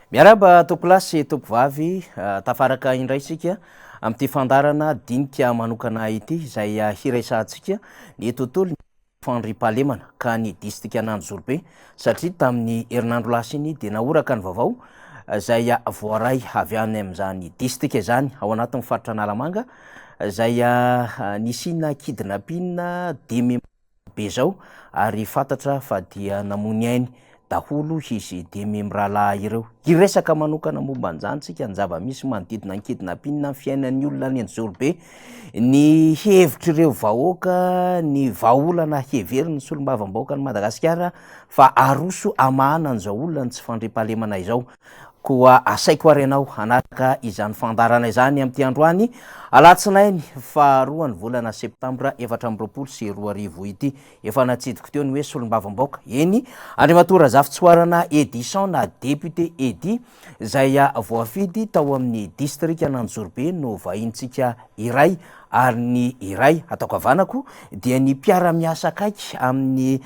Miarahaba tompolahy sy tompovavy, tafaraka indray isika amin'ity fandaharana dinika manokana ity izay hiresahantsika ny tontolo fandriampahalemana ka ny distrikan'Anjozorobe satria tamin'ny herinandro lasa iny dia nahoraka ny vaovao izay voaray avy any amin'izany distrika izany ao anatin'ny faritra Analamanga izay nisiana kidnapping dimy be izao ary fantatra fa dia namoy ny ainy daholo izy dimy mirahalahy ireo. Hiresaka manokana momba an'izany tsika, ny zava-misy manodidina ny kidnapping, ny fiainan'ny olona any Anjozorobe, ny hevitr'ireo vahoaka, ny vahaolana heverin'ny solombavambahoakan'i Madagasikara fa aroso hamahana an'izao olona ny tsy fandriampahalemana izao. Koa asaiko ary ianao hanaraka izany fandaharana izany amin'ity androany alatsinainy faharoa ny volana septambra 2024 ity. Efa natsidiko teo ny hoe solombavambaoka. Eny, Andriamatoa Razafitsihoarana Edison na Député Eddy izay voafidy tao amin'ny distrikan'Anjozorobe no vahintsika iray ary ny iray ataoko havanako dia ny mpiara-miasa akaiky amin'ny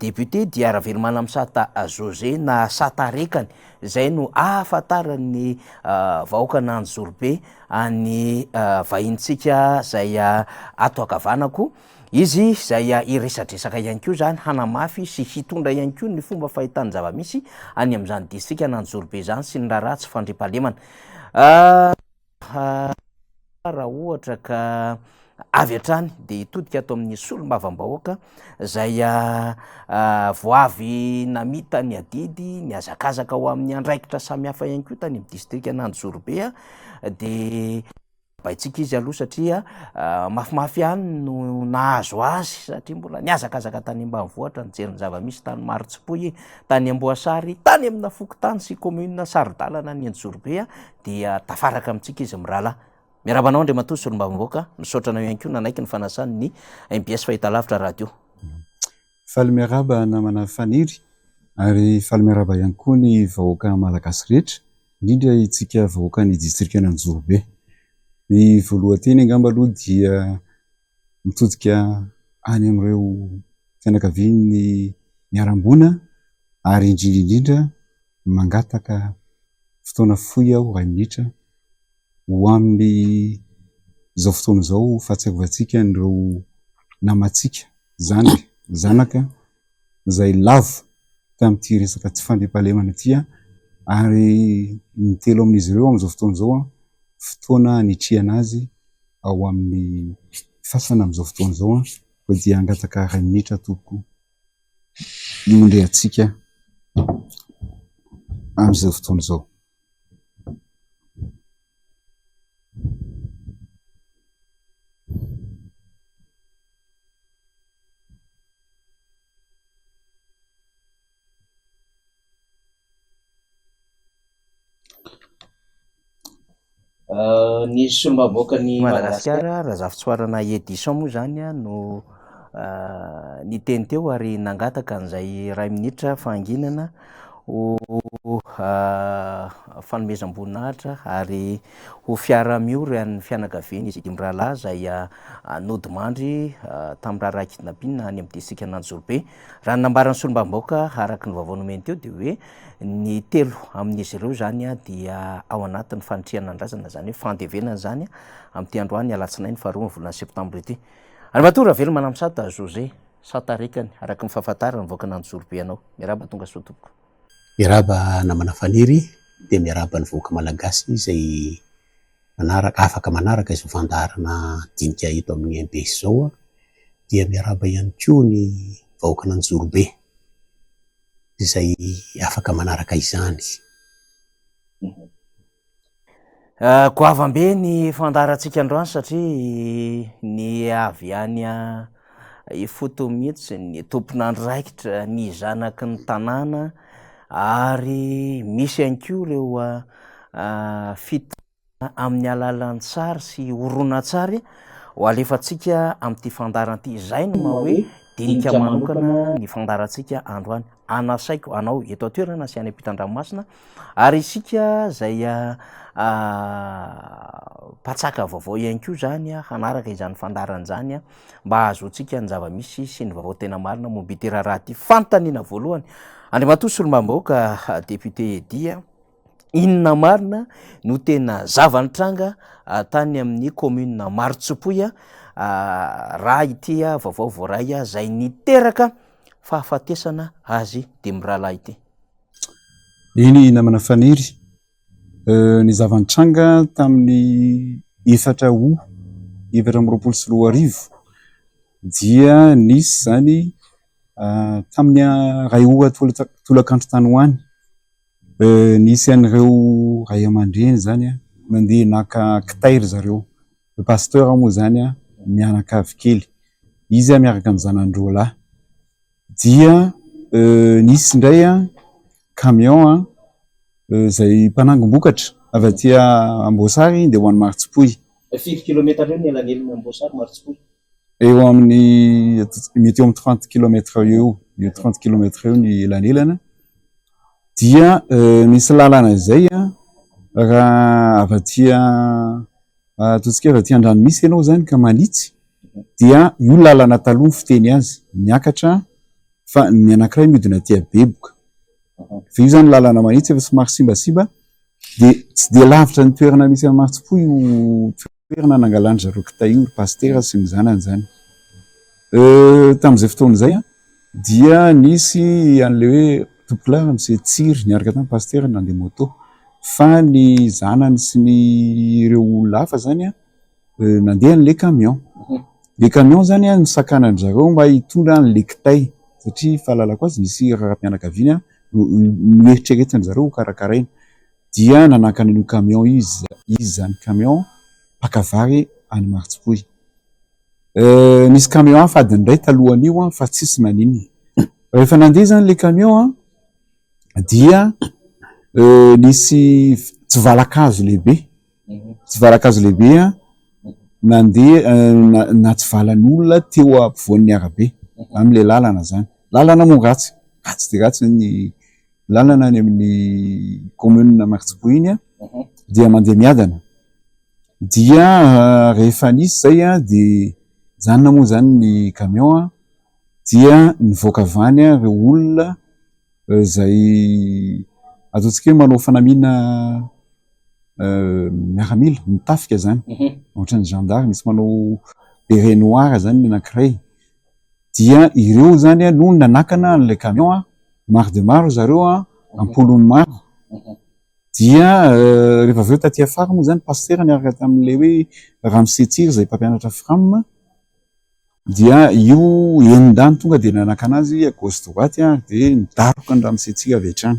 député dia Ravelomanamisata José na Sata Rekany izay no ahafantaran'ny vahoakan'Anjozorobe an'ny vahintsika izay ato ankavanako izy izay hiresadresaka ihany koa izany hanamafy sy hitondra ihany koa ny fomba fahitany zava-misy any amin'izany distrikan'Anjozorobe izany sy ny raharaha tsy fandriampahalemana. Raha ohatra ka avy hatrany dia hitodika ato amin'ny solombavambahoaka izay vao avy namita ny adidy, nihazakazaka ho amin'ny andraikitra samihafa ihany koa tany amin'ny distrikan'Anjozorobe dia baintsika izy aloha satria mafimafy ihany no nahazo azy satria mbola nihazakazaka tany ambanivohitra nijery ny zava-misy tany Marotsipoy, tany Amboasary, tany amina fokontany sy commune saro-dalana ny Anjozorobe dia tafaraka amintsika izy mirahalahy. Miarahaba anao Andriamatoa Solombavambahoaka, misaotra anao ihany koa nanaiky ny fanasan'ny mbs Fahitalavitra Radio. Faly miarahaba namana Faniry ary faly miarahaba ihany koa ny vahoaka Malagasy rehetra, indrindra itsika vahoakan'ny distrikan'Anjozorobe. Ny voalohan-teny angamba aloha dia mitodika any amin'ireo fianakavian'ny niharam-boina ary indrindra indrindra mangataka fotoana fohy aho, iray minitra, ho amin'izao fotoana izao fahatsiarovantsika an'ireo namantsika, zandry, zanaka izay lavo tamin'ity resaka tsy fandriampahalemana ity ary ny telo amin'izy ireo amin'izao fotoana izao, fotoana nitrihana azy ao amin'ny fasana amin'izao fotoana izao koa dia hangataka iray minitra tompoko. Iondrehantsika amin'izao fotoana izao. Ny solombavambahoakan'i Madagasikara, Razafintsoarana Edison moa izany no niteny teo ary nangataka an'izay iray minitra fahanginana ho fanomezam-boninahitra ary ho fiara-miory an'ny fianakavian'izy dimy rahalahy izay nodimandry tamin'ny raharaha kidnapping any amin'ny distrikan'Anjozorobe. Raha ny nambaran'ny solombavambahoaka araka ny vaovao nomeny teo dia hoe ny telo amin'izy ireo izany dia ao anatin'ny fanitrihana ny razana, izany hoe fandevenana izany amin'ity androany alatsinainy faharoa ny volana septambra ity. Andriamatoa Ravelomanamisata José, Satarekany, araka ny fahafantarana ny vahoakan'Anjozorobe anao. Miarahaba tonga soa tompoko. Miarahaba namana Faniry dia miarahaba ny vahoaka malagasy izay manaraka afaka manaraka izao fandaharana dinika eto amin'ny mbs izao dia miarahaba ihany koa ny vahoakan'Anjozorobe izay afaka manaraka izany. Goavam-be ny fandaharantsika androany satria ny avy any ifotony mihitsy ny tompon'andraikitra, ny zanaky ny tanàna ary misy ihany koa ireo fit- amin'ny alalan'ny sary sy horonantsary ho alefantsika amin'ity fandaharana ity. Izay no maha hoe dinika manokana ny fandaharantsika androany. Anasaiko anao eto an-toerana sy any ampitan-dranomasina ary isika izay mpatsaka vaovao ihany koa izany hanaraka izany fandaharana izany mba hahazoantsika ny zava-misy sy ny vaovao tena marina momba ity raharaha ity. Fanontaniana voalohany, Andriamatoa Solombavambahoaka Député Eddy. Inona marina no tena zava-nitranga tany amin'ny commune Marotsipoy raha ity vaovao voaray izay niteraka fahafatesana azy dimy rahalahy ity? Eny namana Faniry, ny zava-nitranga tamin'ny efatra août 2024 dia nisy izany tamin'ny iray ora tolakandro tany ho any. Nisy an'ireo ray aman-dreny izany nandeha naka kitay ry zareo. Le pasteur moa izany mianakavy kely, izy miaraka amin'ny zanany roa lahy. Dia nisy indray camion izay mpanangom-bokatra avy aty Amboasary dia ho any Marotsipoy. Firy kilometatra eo ny elanelan'i Amboasary Marotsipoy? Eo amin'ny mety eo amin'ny 30 kilomètre eo, eo 30 kilomètre eo ny elanelana. Dia misy lalana izay raha avy aty ataontsika hoe avy aty Andranomisy ianao izany ka manitsy dia io lalana taloha ny fiteny azy, miakatra fa ny anankiray mihodina aty Beboka. Fa io izany lalana manitsy efa somary simbasimba dia tsy dia lavitra ny toerana misy an'i Marotsipoy io toerana nangalan-dry zareo kitay io ry pasitera sy ny zanany izany. Tamin'izay fotoana izay dia nisy an'ilay hoe tompokolahy ramose Tsiry niaraka tamin'ny pasitera nandeha moto fa ny zanany sy ny ireo olona hafa izany nandeha an'ilay camion. Ilay camion izany nosakanan-dry zareo mba hitondra an'ilay kitay satria fahalalako azy nisy raharaham-pianakaviana noeritreretin-dry zareo hokarakaraina. Dia nanakana an'io camion izy izy izany camion mpaka vary any Marotsipoy. Nisy camion hafa adiny iray talohan'io fa tsisy naninona. Rehefa nandeha izany ilay camion dia nisy tsivalan-kazo lehibe, tsivalan-kazo lehibe nandeha natsivalan'olona teo ampovoan'ny arabe amin'ilay lalana izany. Lalana moa ratsy, ratsy dia ratsy ny lalana any amin'ny commune Marotsipoy iny dia mandeha miadana. Dia rehefa nisy izay dia nijanona moa izany ny camion dia nivoaka avy any ireo olona izay ataontsika hoe manao fanamiana miaramila, ny tafika izany, ohatran'ny gendarme, misy manao béret noir izany ny anankiray. Dia ireo izany no nanakana an'ilay camion, maro dia maro zareo, am-polony maro. Dia rehefa avy eo taty afara moa izany pasitera niaraka tamin'ilay hoe ramose Tsiry izay mpampianatra fram, dia io enin-dahy tonga dia nanakana azy à gauche droite ary dia nidaroka ny ramose Tsiry avy hatrany.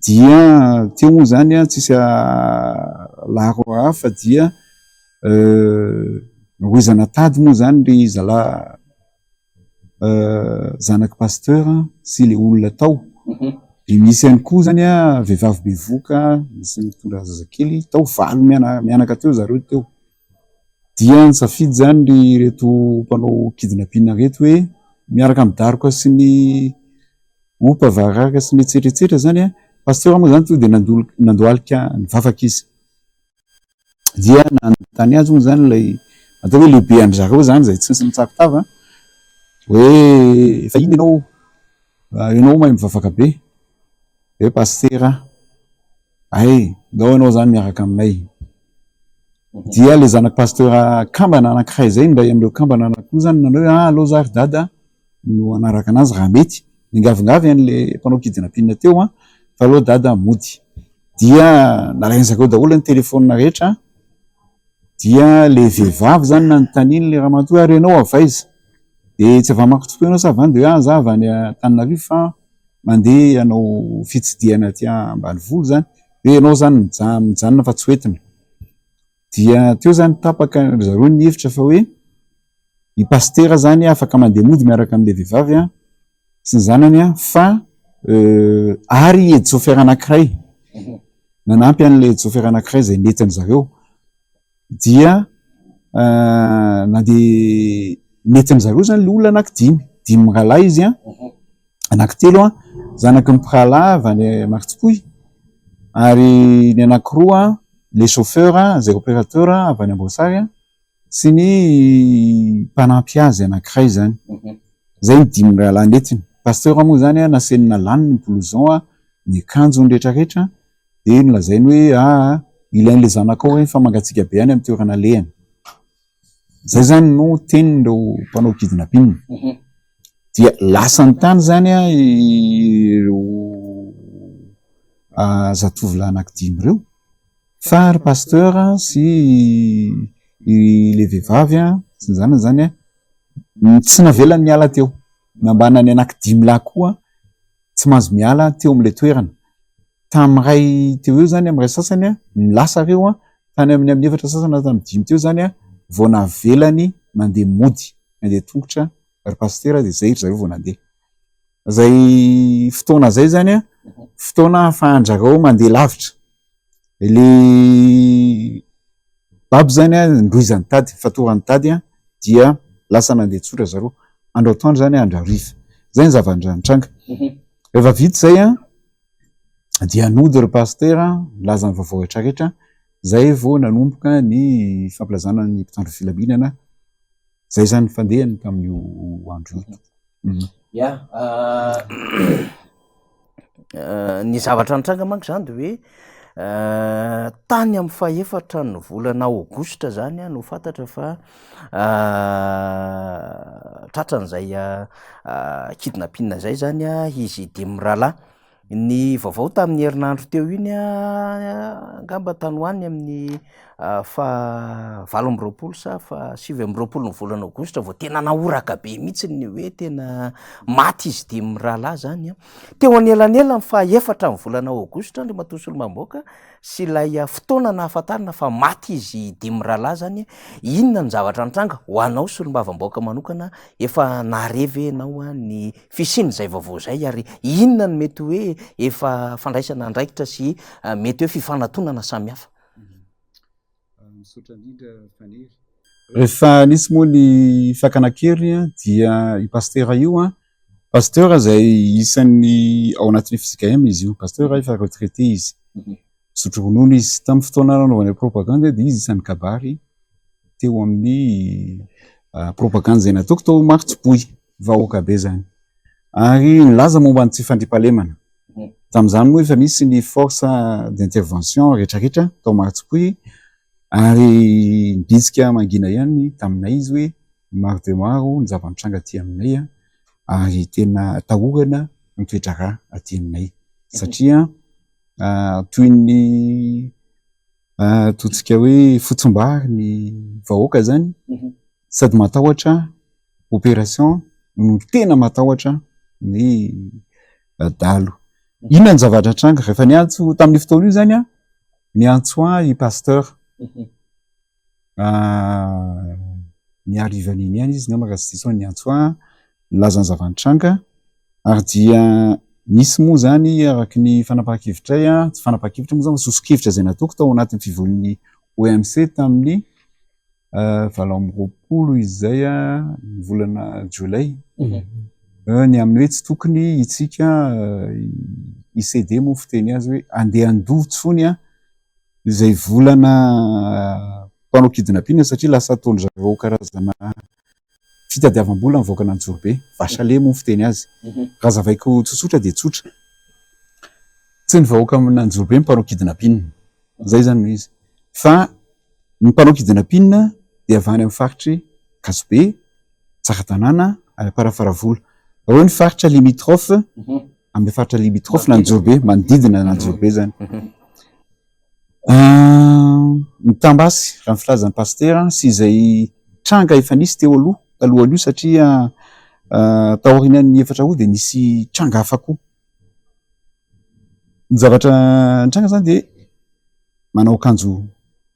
Dia teo moa izany tsisy laro hafa dia Rohizana tady moa izany ry zalahy zanak'i Pasteur sy ilay olona tao. Dia misy ihany koa izany vehivavy bevohoka nisy nitondra zazakely tao, valo mianaka teo zareo teo. Dia nisafidy izany ry ireto mpanao kidnapping ireto hoe miaraka midaroka sy ny ompa vararaka sy ny etsetra etsetra izany. Pasteur moa izany tonga dia nandohalika nivavaka izy. Dia nanontany azy moa izany ilay atao hoe lehibe an-dry zareo izany izay tsy nitsako tava hoe efa inona ianao, ianao mahay mivavaka be, hoe pasitera aho, hay ndao ianao izany miaraka aminay. Dia ilay zanak'i pasitera kambana anankiray izay, indray amin'ireo kambana anankiroa izany nanao hoe ah aleo za ry dada no hanaraka anazy raha mety. Ningavingavy an'ilay mpanao kidnapping teo an, fa aleo dada mody. Dia nalain'ny zareo daholo ny téléphone rehetra, dia le vehivavy zany nanontaniany le ramatoa hoe ary ianao avy aiza? De tsy avy any Marotsipoy ianao sa avy any? De hoe ah za avy any Antananarivo fa mandeha hanao fitsidihana aty ambanivolo zany, hoe ianao zany mijanona fa tsy hoentina. Dia teo zany tapaka ry zareo nihevitra fa hoe i pasitera zany afaka mandeha mody miaraka amin'ilay vehivavy an, sy ny zanany an, fa ary aide chauffeur anankiray nanampy an'ilay aide chauffeur anankiray izay nentin-dry zareo dia nandeha nentin-dry zareo zany ilay olona anankidimy, dimy mirahalahy izy an, anankitelo an, zanaky ny mpirahalahy avy any Marotsipoy ary ny anankiroa ilay chauffeur izay opérateur avy any Amboasary an, sy ny mpanampy azy anankiray izany. Izay ny dimy rahalahy nentiny. Pasteur moa izany nasainy nalany ny blouson, ny akanjony rehetrarehetra. Dia nolazainy hoe aa ilain'ilay zanakao ireny fa mangatsiaka be any amin'ny toerana alehany. Izay izany no tenin'ireo mpanao kidnapping. Dia lasany tany izany ireo zatovolahy anankidimy ireo fa ry pasteur sy ilay vehivavy sy ny zanany izany tsy navelany niala teo. Nambanany anankidimy lahy koa tsy mahazo miala teo amin'ilay toerana. Tamin'ny iray teo eo izany, amin'ny iray sasany no lasa ireo, tany amin'ny amin'ny efatra sasany na tamin'ny dimy teo izany vao navelany nandeha mody, nandeha tongotra ry pasitera dia izay ry zareo vao nandeha. Izay fotoana izay izany an, fotoana ahafahan-dRareo mandeha lavitra. Ilay babo izany an, norohizany tady, nifatorany tady an, dia lasa nandeha tsotra zareo. Andro atoandro izany, andro hariva. Izay ny zavatra nitranga. Rehefa vita izay an, dia nody ry pasitera, nilaza ny vaovao rehetra rehetra, izay vao nanomboka ny fampilazana ny mpitandro filaminana. Izay izany ny fandehany tamin'io andro io. Ya, ny zavatra nitranga manko zany de hoe tany amin'ny fahefatra ny volana aogositra zany no fantatra fa tratran'izay kidnapping zay zany izy dimy mirahalahy. Ny vaovao tamin'ny herinandro teo iny angamba tany ho any amin'ny faha 28 sa faha 29 ny volana aogositra vao tena nahoraka be mihitsy ny hoe tena maty izy dimy mirahalahy zany an. Teo anelanelan'ny faha efatra ny volana aogositra Andriamatoa Solombavambahoaka sy ilay fotoana nahafantarana fa maty izy dimy mirahalahy zany, inona ny zavatra nitranga? Ho anao Solombavambahoaka manokana efa nahare ve ianao ny fisian'izay vaovao izay ary inona no mety hoe efa fandraisana andraikitra sy mety hoe fifanatonana samihafa? Misaotra indrindra Faniry. Rehefa nisy moa ny fakana an-keriny dia io pasitera io, pasteur izay isan'ny ao anatin'ny fjkm izy io, pasteur efa retraité izy, misotro ronono izy. Tamin'ny fotoana nanaovana propagande dia izy isan'ny kabary teo amin'ny propagande izay nataoko tao Marotsipoy. vahoaka be zany ary nilaza momba ny tsy fandriampahalemana. Tamin'izany moa efa nisy ny force d'intervention rehetrarehetra tao Marotsipoy ary nibitsika mangina ihany taminay izy hoe maro dia maro ny zava-mitranga aty aminay ary tena atahorana ny toe-draharaha aty aminay satria toy ny ataontsika hoe fotsimbary ny vahoaka zany sady matahotra opération no tena matahotra ny dahalo. Inona ny zavatra nitranga? Rehefa niantso tamin'io fotoana io zany an, niantso ahy i pasteur. Ny harivan'iny ihany izy angamba raha tsy diso aho niantso ahy, nilaza ny zava-nitranga ary dia nisy moa zany araka ny fanapahan-kevitray, tsy fanapahan-kevitra moa zany fa soso-kevitra izay nataoko tao anatin'ny fivorian'ny OMC tamin'ny 28 izay ny volana jolay ny amin'ny hoe tsy tokony itsika hi-céder moa fiteny azy hoe andeha handoa intsony izay volana mpanao kidnapping satria lasa ataon-dry zareo karazana fitadiavam-bola ny vahoakan'Anjorobe, vache à lait moa fiteny azy. Raha hazavaiko tsotsotra dia tsotra, tsy ny vahoakan'Anjorobe no mpanao kidnapping, izay izany no izy, fa Ny mpanao kidnapping dia avy any amin'ny faritr'i Ankazobe, Tsaratanàna ary Amparafaravola. Ireo ny faritra limitrophe, amin'ny faritra limitrophe n'Anjorobe, manodidina an'Anjorobe izany. Ny tambasy, raha ny filazan'ny pasitera, sy izay tranga efa nisy teo aloha, talohan'io satria taorian'ny efatra août dia nisy tranga hafa koa. Ny zavatra nitranga izany dia manao akanjo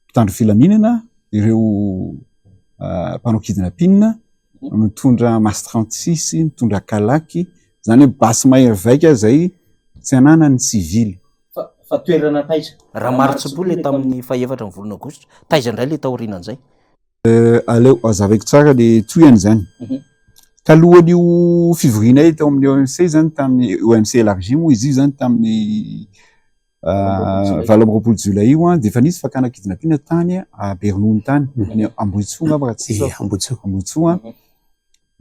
mpitandro filaminana ireo mpanao kidnapping, mitondra masse 36, mitondra kalaky, izany hoe basy mahery vaika izay tsy ananan'ny sivily. Fa toerana taiza? Raha Marotsipoy ilay tamin'ny fahefatra ny volana aogositra, taiza indray ilay taorianan'izay? Aleo hazavaiko tsara le tohiny zany. Talohan'io fivorianay tao amin'ny OMC zany tamin'ny OMC élargi moa izy io zany tamin'ny 28 jolay io an, dia efa nisy fakana kidnapping tany Beronono tany, any Ambohitsoa angamba raha tsy diso aho. Ambohitsoa. Ambohitsoa.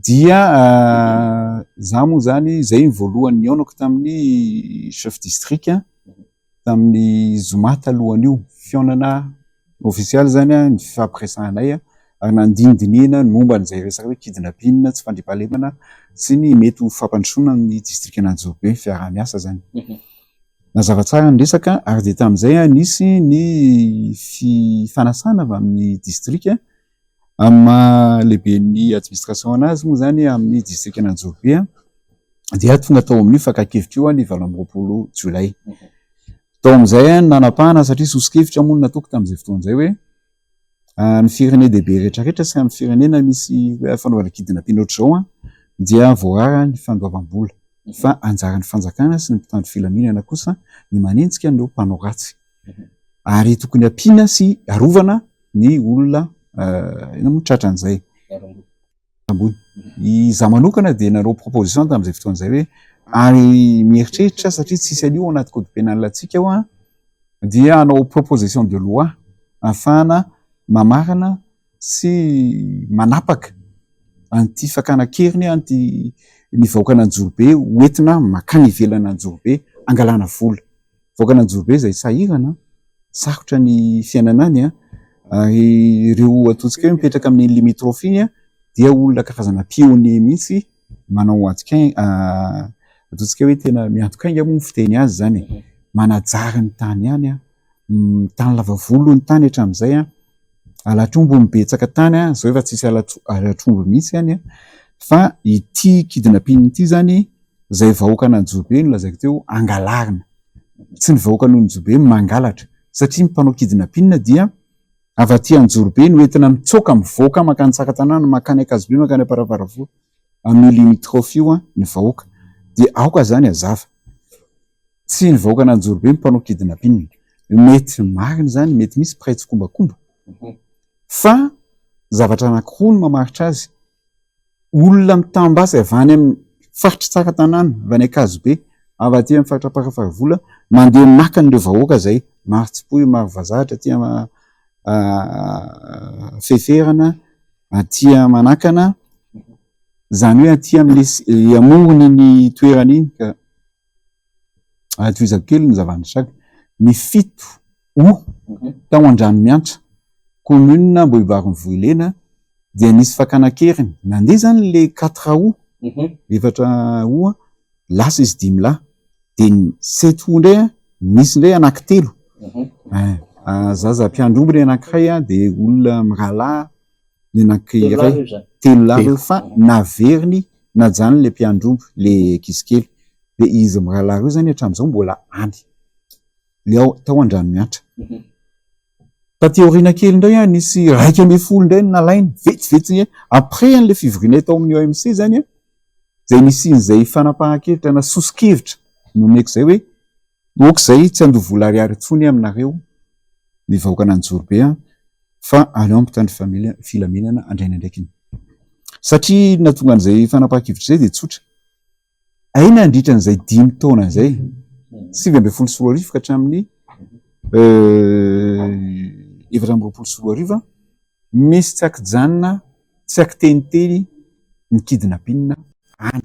Dia za moa zany, zay ny voalohany nihaonako tamin'ny chef district. tamin'ny zoma talohan'io, fihaonana ofisialy izany ny fifampiresahanay ary nandinidinihina ny momba an'izay resaka hoe kidnapping, tsy fandriampahalemana sy ny mety ho fampandrosoana ny distrikan'Anjozorobe, fiaraha-miasa izany. Nazava tsara ny resaka ary dia tamin'izay nisy ny fanasana avy amin'ny distrika amin'ny maha lehiben'ny administration anazy moa izany amin'ny distrikan'Anjozorobe dia tonga tao amin'io fakan-kevitra io ny 28 jolay. Tao amin'izay no nanapahana satria soso-kevitra moa no nataoko tamin'izay fotoana izay hoe ny firenen-dehibe rehetrarehetra sy amin'ny firenena misy fanaovana kidnapping ohatr'izao dia voarara ny fandoavam-bola fa anjaran'ny fanjakana sy ny mpitandro filaminana kosa ny manenjika an'ireo mpanao ratsy ary tokony ampiana sy arovana ny olona inona moa tratran'izay. Ambony. Izaho manokana dia nanao proposition tamin'izay fotoana izay hoe ary mieritreritra satria tsisy an'io ao anaty code pénal antsika ao an, dia hanao proposition de loi ahafahana mamarana sy manapaka an'ity fakana an-keriny an'ity ny vahoakan'Anjorobe ho entina mankany ivelan'Anjorobe hangalana vola. Vahoakan'Anjorobe izay sahirana, sarotra ny fiainana any an, ary ireo ataontsika hoe mipetraka amin'iny limitrophe iny an, dia olona karazana pionnier mihitsy manao antoka- ataontsika hoe tena miantoka-ainga moa ny fiteny azy izany e, manajary ny tany any an, tany lava volo ny tany hatramin'izay an, halatr'omby no betsaka tany an, izao efa tsisy halatr'omby mihitsy any an, fa ity kidnapping ity izany izay vahoakan'Anjorobe no lazaiko teo angalarina, tsy ny vahoakan'Anjorobe no mangalatra satria ny mpanao kidnapping dia avy aty Anjorobe no entina mitsoaka mivoaka mankany Tsaratanàna, mankany Ankazobe, mankany Amparafaravola amin'io limitrophe io ny vahoaka dia aoka izany hazava, tsy ny vahoakan'Anjorobe no mpanao kidnapping, mety marina izany, mety misy mpiray tsikombakomba fa zavatra anankiroa no mamaritra azy. Olona mitam-basy avy any amin'ny faritry Tsaratanàna, avy any Ankazobe, avy aty amin'ny faritra Amparafaravola, mandeha maka an'ireo vahoaka izay maro tsipoy, maro vazahatra aty Feferana, aty Manakana, izany hoe aty amin'ilay amoron'iny toerana iny ka. Tohizako kely ny zava-nitranga. Ny 7 août tao Andranomiantra, commune Ambohibary Vohilena dia nisy fakana an-keriny. Nandeha izany ilay 4 août, 4 août, lasa izy dimy lahy. Dia ny 7 août indray nisy indray anankitelo. Zaza mpiandry omby ny anankiray dia olona mirahalahy ny anankiray, telo lahy ireo fa naveriny najanony ilay mpiandry omby, ilay ankizy kely. Dia izy mirahalahy ireo izany hatramin'izao mbola any, ilay ao tao Andranomiantra. Taty aoriana kely indray an, nisy 11 indray no nalainy, vetivety après an'ilay fivorianay tao amin'ny OMC izany an, izay nisian'izay fanapahan-kevitra na soso-kevitra nomeko izay hoe ok izay tsy handoa vola ariary intsony aminareo ny vahoakan'Anjorobe an, fa aleo mpitandro filaminana handray ny andraikiny. Satria nahatonga an'izay fanapahan-kevitra izay dia tsotra, Hay nandritra an'izay dimy taona izay, 2019 ka hatramin'ny 2024, misy tsy ankijanona, tsy ankiteniteny ny kidnapping any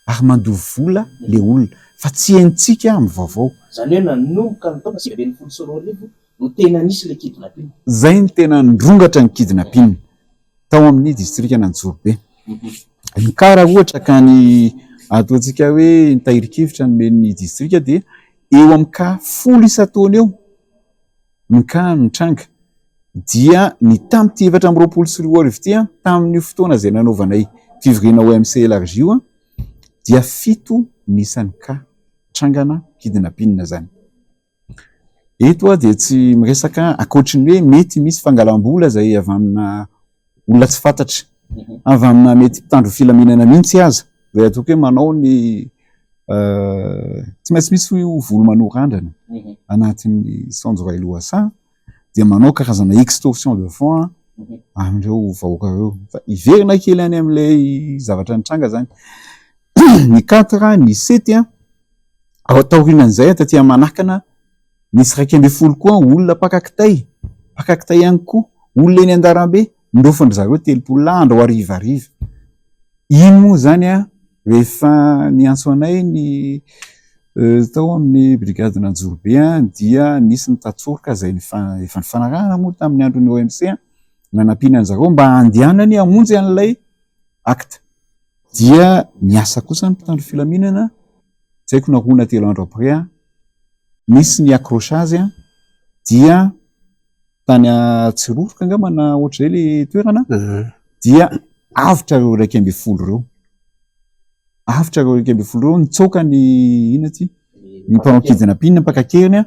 ary mandoa vola le olona fa tsy henontsika amin'ny vaovao. Izany hoe nanomboka ny taona 2019 no tena nisy ilay kidnapping. Izay no tena nirongatra ny kidnapping. tao amin'ny distrikan'Anjorobe. Ny cas raha ohatra ka ny ataontsika hoe ny tahirin-kevitra nomen'ny distrika dia eo amin'ny cas 10 isan-taona eo ny cas mitranga dia ny tamin'ity 2024 ity tamin'io fotoana izay nanaovanay fivoriana OMC élargi io dia 7 ny isan'ny cas trangana kidnapping izany. Eto aho dia tsy miresaka ankoatry ny hoe mety misy fangalam-bola izay avy amina olona tsy fantatra, avy amina mety mpitandro filaminana mihitsy aza, izay ataoko hoe manao ny tsy maintsy misy io volo manoa randrana anatin'ny saonjo iray lohasaha dia manao karazana extorsion de fonds amin'ireo vahoaka ireo. Fa hiverina kely any amin'ilay zavatra nitranga izany, ny 4, ny 7 Ao taorianan'izay, taty Manakana, nisy 11 koa olona mpaka kitay, mpaka kitay ihany koa, olona eny an-dalambe, niraofin-dry zareo 30 lahy andro harivariva. Iny moa izany an, rehefa niantso anay ny. Tao amin'ny brigadin'Anjorobe dia nisy ny tantsoroka izay efa nifanarahana moa tamin'ny andron'ny OMC nanampiana an-dry zareo mba handehanany hamonjy an'ilay acte. Dia niasa kosa ny mpitandro filaminana, tsy haiko na roa na telo andro après, nisy ny accrochage dia tany Antsiroroka angamba na ohatr'izay ilay toerana dia avotra ireo 11 ireo. Avotra ireo 11 ireo, nitsoaka ny inona ity? Ny mpanao kidnapping, ny mpaka an-keriny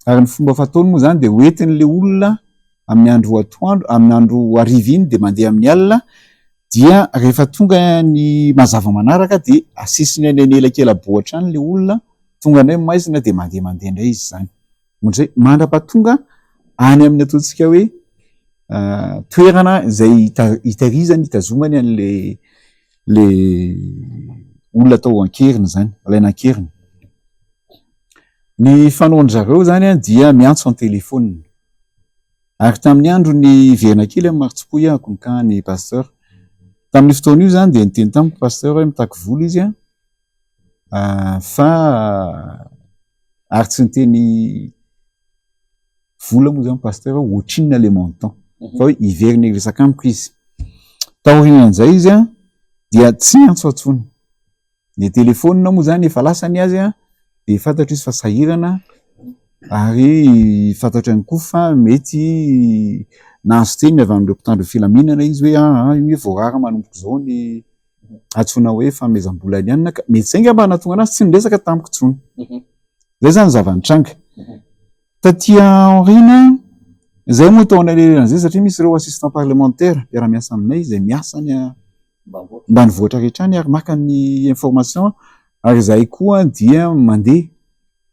ary ny fomba fataony moa izany dia hoentin'ilay olona amin'ny andro atoandro, amin'ny andro hariva iny dia mandeha amin'ny alina dia rehefa tonga ny mazava manaraka dia asesiny any anelakela-bohitra any ilay olona, tonga indray maizina dia mandeha mandeha indray izy izany. Ohatr'izay mandra-pahatonga any amin'ny ataontsika hoe toerana izay hitahirizany, hitazomany an'ilay le olona atao an-keriny izany, alaina an-keriny. Ny fanaon-dry zareo izany dia miantso an-telefaonina. Ary tamin'ny andro niverina kely amin'ny Martsipoy ahako nikany pasteur. Tamin'io fotoana io izany dia niteny tamiko pasteur hoe mitaky vola izy fa ary tsy niteny vola moa zany pasteur hoe ohatrinona le montant fa hoe hiverina hiresaka amiko izy. Taorian'izay izy an dia tsy niantso intsony. Ny telefaonina moa zany efa lasa ny azy an dia fantatro izy fa sahirana ary fantatro ihany koa fa mety nahazo teny avy amin'ireo mpitandro filaminana izy hoe aa io hoe voarara manomboka izao ny antsoina hoe fanomezam-bola ny anona ka mety izay angamba nahatonga anazy tsy niresaka tamiko intsony. Izay zany ny zava-nitranga. Taty aoriana, izay moa tao anelanelan'izay satria misy ireo assistant parlementaire mpiara-miasa aminay izay miasa any ambanivohitra rehetra any ary maka ny information ary izahay koa dia mandeha,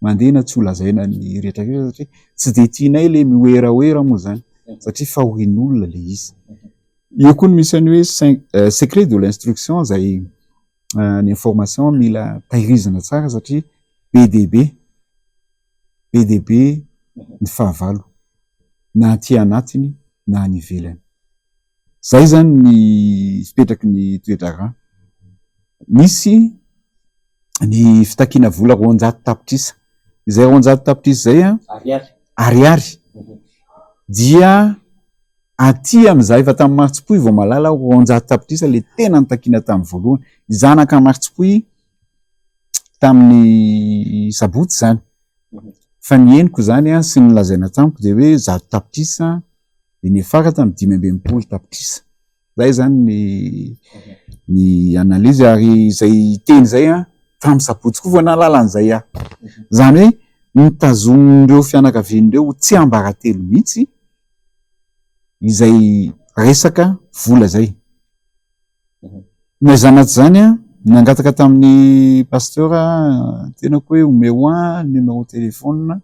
mandeha na tsy ho lazaina ny rehetra rehetra satria tsy dia tianay ilay miwerawera moa izany satria fahorian'olona ilay izy. Eo koa ny misy an'ny hoe secret de l'instruction izay ny information mila tahirizina tsara satria be dia be, be dia be ny fahavalo na aty anatiny na any ivelany. Zay zany ny fipetraky ny toe-draharaha. Misy ny fitakiana vola 200 tapitrisa. Izay 200 tapitrisa izay an, ariary dia Aty amin'izaho efa tamin'ny Martsipoy vao mahalala aho 200 tapitrisa ilay tena nitakiana tamin'ny voalohany. Zanaka Martsipoy tamin'ny sabotsy izany. Fa ny henoko izany sy ny nolazaina tamiko dia hoe 100 tapitrisa dia niafara tamin'ny 65 tapitrisa. Izay izany ny ny analyse ary izay teny izay tamin'ny sabotsy koa vao nahalala an'izay aho. Izany hoe notazomin'ireo fianakaviany ireo ho tsiambaratelo mihitsy izay resaka vola izay. Na izany na tsy izany an, nangataka tamin'ny pasteur tenako hoe omeo ahy numéro téléphone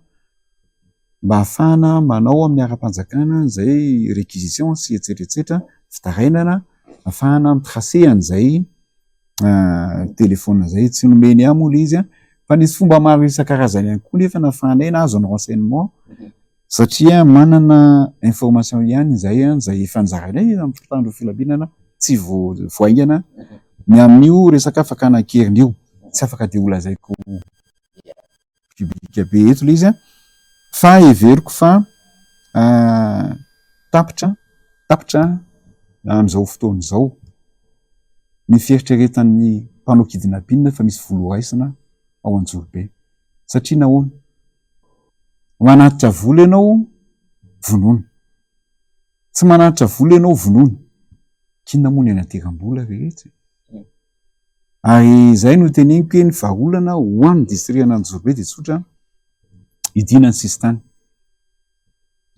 mba ahafahana manao amin'ny ara-panjakana izay réquisition sy et cetera et cetera, fitarainana ahafahana mi-tracer an'izay téléphone izay. Tsy nomeny ahy moa ilay izy an, fa nisy fomba maro isan-karazany ihany koa nefa nahafahanay nahazo ny renseignement. Satria manana information ihany izay an, izay efa nozarainay amin'ny mpitandro filaminana tsy vao vao haingana ny amin'io resaka fakana an-keriny io. Tsy afaka dia holazaiko public be eto ilay izy an, fa heveriko fa tapitra tapitra amin'izao fotoana izao ny fieritreretan'ny mpanao kidnapping fa misy vola horaisina ao Anjorobe. Satria nahoana? Manatitra vola ianao, vonoina. Tsy manatitra vola ianao, vonoina. K'inona moa ny anateram-bola rehetra e? Ary izay no teneniko hoe ny vahaolana ho an'ny distrikan'Anjozorobe dia tsotra, hidiana ny sisintany.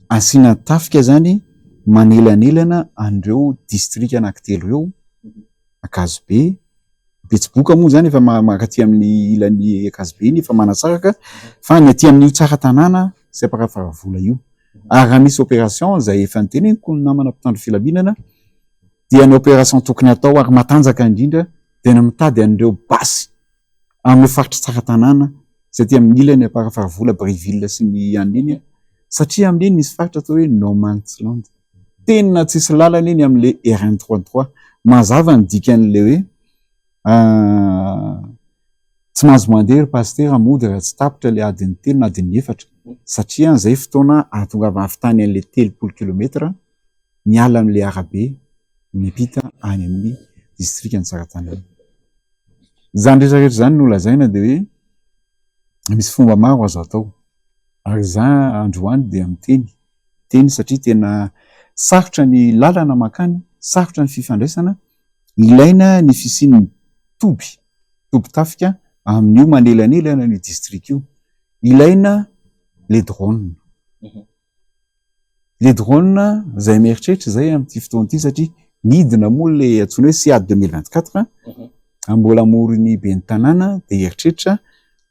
Asiana tafika izany manelanelana an'ireo distrika anankitelo ireo, Ankazobe, Betsiboka moa izany efa mankaty amin'ny ilan'ny Ankazobe iny efa manatsaraka fa ny aty amin'io Tsaratanàna sy Amparafaravola io. Ary raha misy opération izay efa noteneniko ny namana mpitandro filaminana dia ny opération tokony hatao ary matanjaka indrindra dia ny mitady an'ireo basy amin'ireo faritra Tsaratanàna izay aty amin'ny ilany Amparafaravola, Brieville sy ny anona iny satria amin'iny misy faritra atao hoe no man's land. Tena tsisy lalana iny amin'le RN 33. Mazava ny dikan'le hoe. Tsy mahazo mandeha ry Pasitera mody raha tsy tapitra ilay adiny telo na adiny efatra satria izay fotoana ahatongavana avy tany an'ilay 30 kilomètre miala amin'ilay arabe miampita any amin'ny distrikan'i Tsaratanàna. Izany rehetra rehetra izany no lazaina dia hoe misy fomba maro azo atao ary za androany dia miteny teny satria tena sarotra ny lalana mankany, sarotra ny fifandraisana, ilaina ny fisian'ny toby, tobin-tafika amin'io manelanelana an'io distrika io. Ilaina le drone. Le drone izay mieritreritra izay amin'ity fotoana ity satria nidina moa le antsoina hoe SIAD 2024 mbola amoron'ny ben'ny tanàna dia eritreritra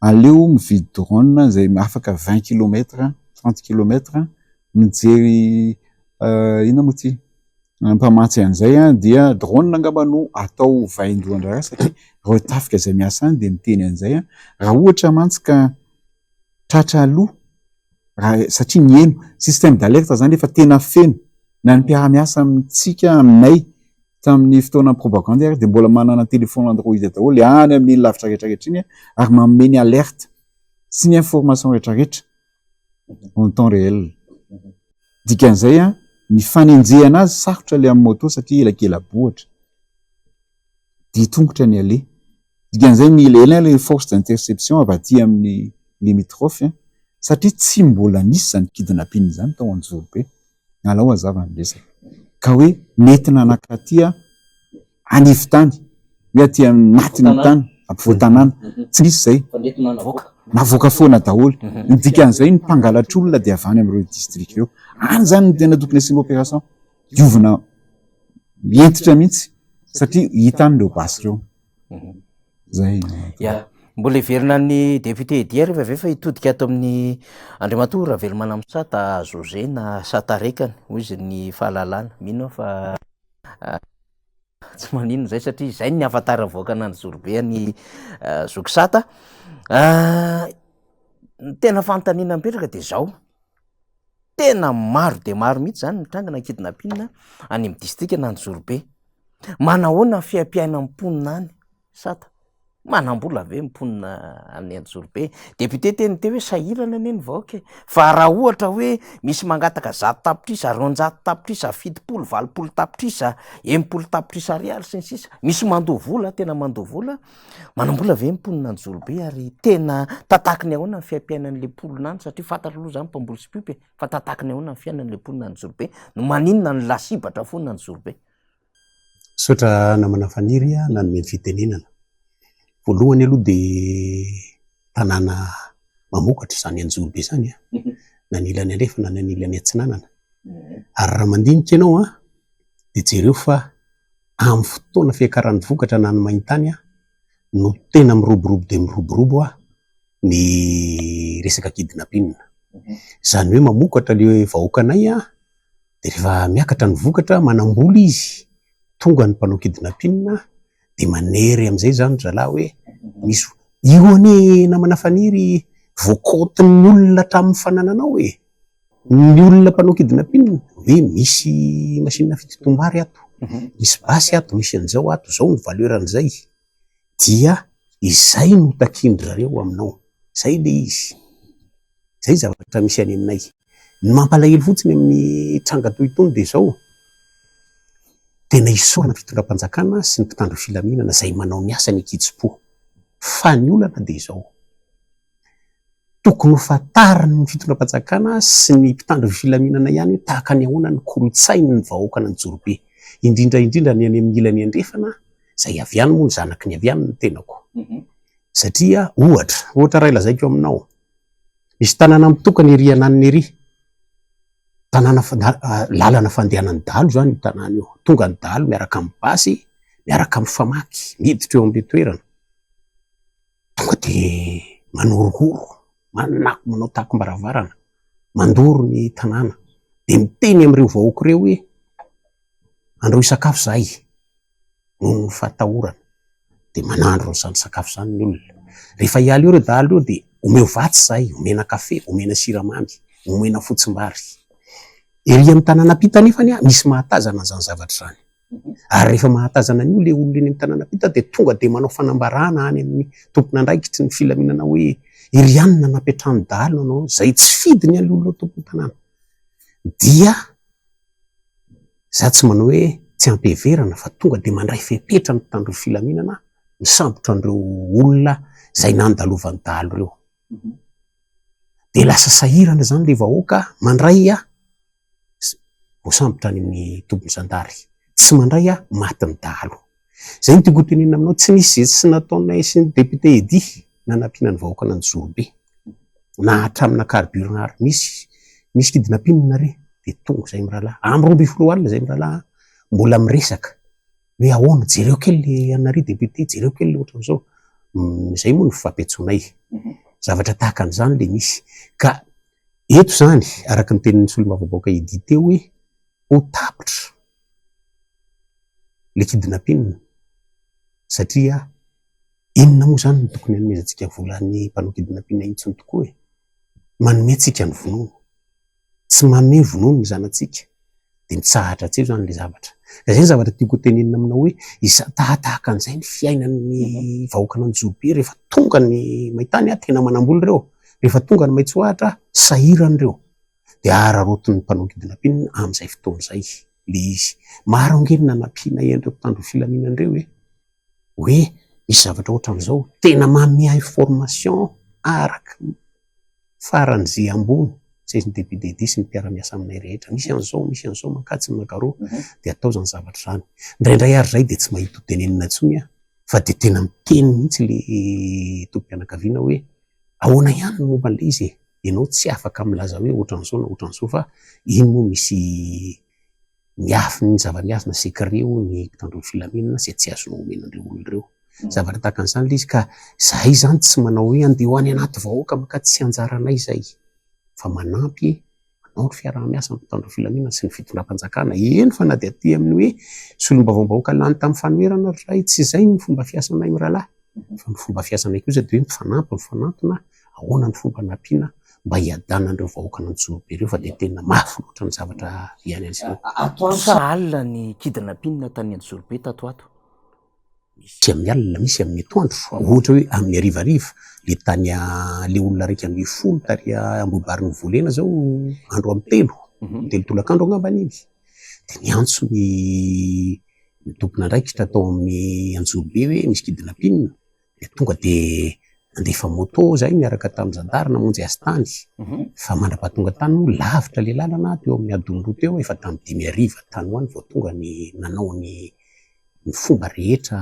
aleo mividy drone izay afaka 20 kilomètres, 30 kilomètres mijery inona moa ity mpamatsy an'izay dia drone angamba no atao vaindohan-draharaha satria ireo tafika izay miasa any dia miteny an'izay raha ohatra mantsy ka tratra aloha raha satria miheno système d'alerte zany efa tena feno na ny mpiara-miasa amintsika aminay tamin'ny fotoana propagandy ary dia mbola manana téléphone android daholo any amin'iny lavitra rehetra rehetra iny ary manome ny alerte sy ny information rehetra rehetra en temps réel. Dikan'izay an, ny fanenjehana azy sarotra ilay amin'ny moto satria elakela-bohitra. Dia tongotra ny aleha. Dikan'izay mila ela ilay force d'interception avy aty amin'ny limitrophe an, satria tsy mbola nisy izany kidnapping izany tao Anjozorobe. Alao hazava ny resaka. Ka hoe nentina nankaty anivon-tany, hoe aty anatin'ny tany, ampovoan-tanàna. Tsy nisy izay. Navoaka foana daholo. Ny dikan'izay ny mpangalatr'olona dia avy any amin'ireo distrika ireo. Any izany no tena tokony asiana opération. Diovina hentitra mihitsy satria hita any ireo basy ireo. Zay. Ya, mbola hiverina ny député Dier rehefa avy eo fa hitodika ato amin'ny Andriamatoa Ravelomanamisata José na Satarekany hoy izy ny fahalalana. Mino aho fa tsy maninona izay satria izay ny ahafantaran'ny vahoaka an'Anjozorobe an'i Zoky Sata. Ny tena fanontaniana mipetraka dia izao, tena maro dia maro mihitsy izany ny trangana kidnapping any amin'ny distrikan'Anjozorobe. Manahoana ny fiaimpiainan'ny mponina any Sata? Manam-bola ve ny mponina any Anjozorobe? Député teny teo hoe sahirana anie ny vahoaka e! Fa raha ohatra hoe misy mangataka 100 tapitrisa, 200 tapitrisa, 70, 80 tapitrisa, 60 tapitrisa ariary sy ny sisa, misy mandoa vola, tena mandoa vola, manam-bola ve ny mponina Anjozorobe ary tena tataky ny ahoana ny fiaimpiainan'le mponina any satria fantatro aloha zany mpamboly sy mpiompy e, fa tataky ny ahoana ny fiainan'le mponina Anjozorobe no maninona no lasibatra foana Anjozorobe? Misaotra namana Faniry nanome ny fitenenana. Voalohany aloha dia tanàna mamokatra izany Anjozorobe izany na ny ilany andrefana na ny ilany atsinanana. Ary raha mandinika ianao dia jereo fa amin'ny fotoana fiakaran'ny vokatra na ny main-tany no tena miroborobo dia miroborobo ny resaka kidnapping. Izany hoe mamokatra ilay vahoakanay Dia rehefa miakatra ny vokatra, manam-bola izy, tonga ny mpanao kidnapping dia manery amin'izay izany ry zalahy hoe misy, io anie namana Faniry voakaontin'ny olona hatramin'ny fanananao e! Ny olona mpanao kidnapping hoe misy machine fitotoam-bary ato, misy basy ato, misy an'izao ato, izao ny valeur an'izay, dia izay no takian-dry zareo aminao, izay ilay izy, izay zavatra misy any aminay. Ny mampalahelo fotsiny amin'ny tranga toy itony dia izao, tena isaorana ny fitondram-panjakana sy ny mpitandro filaminana izay manao ny asany an-kitsim-po. Fa ny olana dia izao, tokony ho fantarin'ny fitondram-panjakana sy ny mpitandro filaminana ihany hoe tahaka ny ahoana ny kolontsain'ny vahoakan'Anjozorobe, indrindra indrindra ny any amin'ny ilany andrefana, izay avy any moa ny zanaky ny avy any ny tenako. Satria ohatra, ohatra iray lazaiko aminao, Misy tanàna mitokana ery ananona ery. Tanàna lalana fandehanan'ny dahalo izany io tanàna io. Tonga ny dahalo miaraka amin'ny basy, miaraka amin'ny famaky, miditra eo amin'ilay toerana. Tonga dia manorohoro, manako, manao takom-baravarana, mandoro ny tanàna. Dia miteny amin'ireo vahoaka ireo hoe andao hisakafo izahay. noho ny fahatahorana dia manandro an'izany sakafo izany ny olona. Rehefa hiala eo ireo dahalo ireo dia omeo vatsy izahay, omena kafe, omena siramamy, omena fotsimbary. Ery amin'ny tanàna ampita anefa misy mahatazana an'izany zavatra izany. Ary rehefa mahatazana an'io ilay olona eny amin'ny tanàna ampita dia tonga dia manao fanambarana any amin'ny tompon'andraikitry ny filaminana hoe iry ihany no nampiantrano dahalo nanao izay tsy fidiny an'ilay olona tompon'ny tanàna. Dia za tsy manao hoe tsy ampiheverana fa tonga dia mandray fepetra ny mpitandro ny filaminana misambotra an'ireo olona izay nandalovan'ny dahalo ireo. Dia lasa sahirana izany ilay vahoaka mandray voasambotra any amin'ny tobin'ny zandary. Tsy mandray aho, matin'ny dahalo. Izay no tiako hotenenina aminao, tsy nisy izay tsy nataonay sy ny député Eddy nanampiana ny vahoakan'Anjozorobe. Na hatramina carburant ary misy, misy kidnapping re, dia tonga izay mirahalahy. Amin'ny 12 alina izay mirahalahy mbola miresaka hoe ahoana, jereo kely le anareo député, jereo kely le ohatran'izao. Izay moa no fifampiantsoanay. Zavatra tahaka an'izany le misy. Ka Eto izany, araka ny tenin'ny solombavambahoaka Eddy teo hoe ho tapitra ilay kidnapping satria inona moa izany no tokony hanomezantsika vola ny mpanao kidnapping intsony tokoa e? Manome antsika ny vonono. Tsy manome vonono ny zanatsika dia mitsahatra hatreo izany ilay zavatra. Ka izay ny zavatra tiako ho tenenina aminao hoe tahatahaka an'izay ny fiainan'ny vahoakan'Anjozorobe rehefa tonga ny maintany, tena manam-bola ireo, rehefa tonga ny maitsoahitra, sahirana ireo, dia araraotin'ny mpanao kidnapping amin'izay fotoana izay ilay izy. Maro ange ny nanampianay an'ireo mpitandro ny filaminana ireo e! hoe misy zavatra ohatran'izao, tena manome information araka ny faran'izay ambony, izay ny député Eddy sy ny mpiara-miasa aminay rehetra, misy an'izao, misy an'izao, mankatsy ny mankaroa, dia atao izany zavatra izany. Indraindray ary izahay dia tsy mahita ho tenenina intsony aho, fa dia tena miteny mihitsy ilay tompom-pianakaviana hoe ahoana ihany ny momba an'ilay izy e? Ianao tsy afaka milaza hoe ohatran'izao na ohatran'izao fa iny moa misy Miafina ny zava-miafina, secret hono ny mpitandro ny filaminana izay tsy azonao omena an'ireo olona ireo. Zavatra tahaka an'izany ilay izy ka izahay izany tsy manao hoe andeha ho any anaty vahoaka maka tsy anjaranay izay fa manampy manao ny fiaraha-miasa amin'ny mpitandro ny filaminana sy ny fitondram-panjakana. Eny fa na dia aty amin'ny hoe solombavambahoaka lany tamin'ny fanoherana ary izahay tsy izay ny fomba fiasanay mirahalahy. Fa ny fomba fiasanay kosa dia hoe mifanampy, mifanantona, ahoana ny fomba hanampiana mba hiadanan'ireo vahoakan'Antsorobe ireo fa dia tena mafy loatra ny zavatra iainan'izy ireo. Atoandro sa alina ny kidnapping tany Antsorobe tato ho ato? Misy amin'ny alina, misy amin'ny atoandro, ohatra hoe amin'ny harivariva, le tany le olona 11 tary Ambohibary novolena zao andro amin'ny telo, telo tolakandro angambany iny, dia niantso ny ny tompon'andraikitra tao amin'ny Anjorobe hoe misy kidnapping dia tonga dia nandefa moto zahay niaraka tamin'ny zandary namonjy azy tany fa mandra-pahatonga tany moa lavitra ilay lalana teo amin'ny adiny roa teo efa tamin'ny dimy hariva tany ho any vao tonga ny nanao ny ny fomba rehetra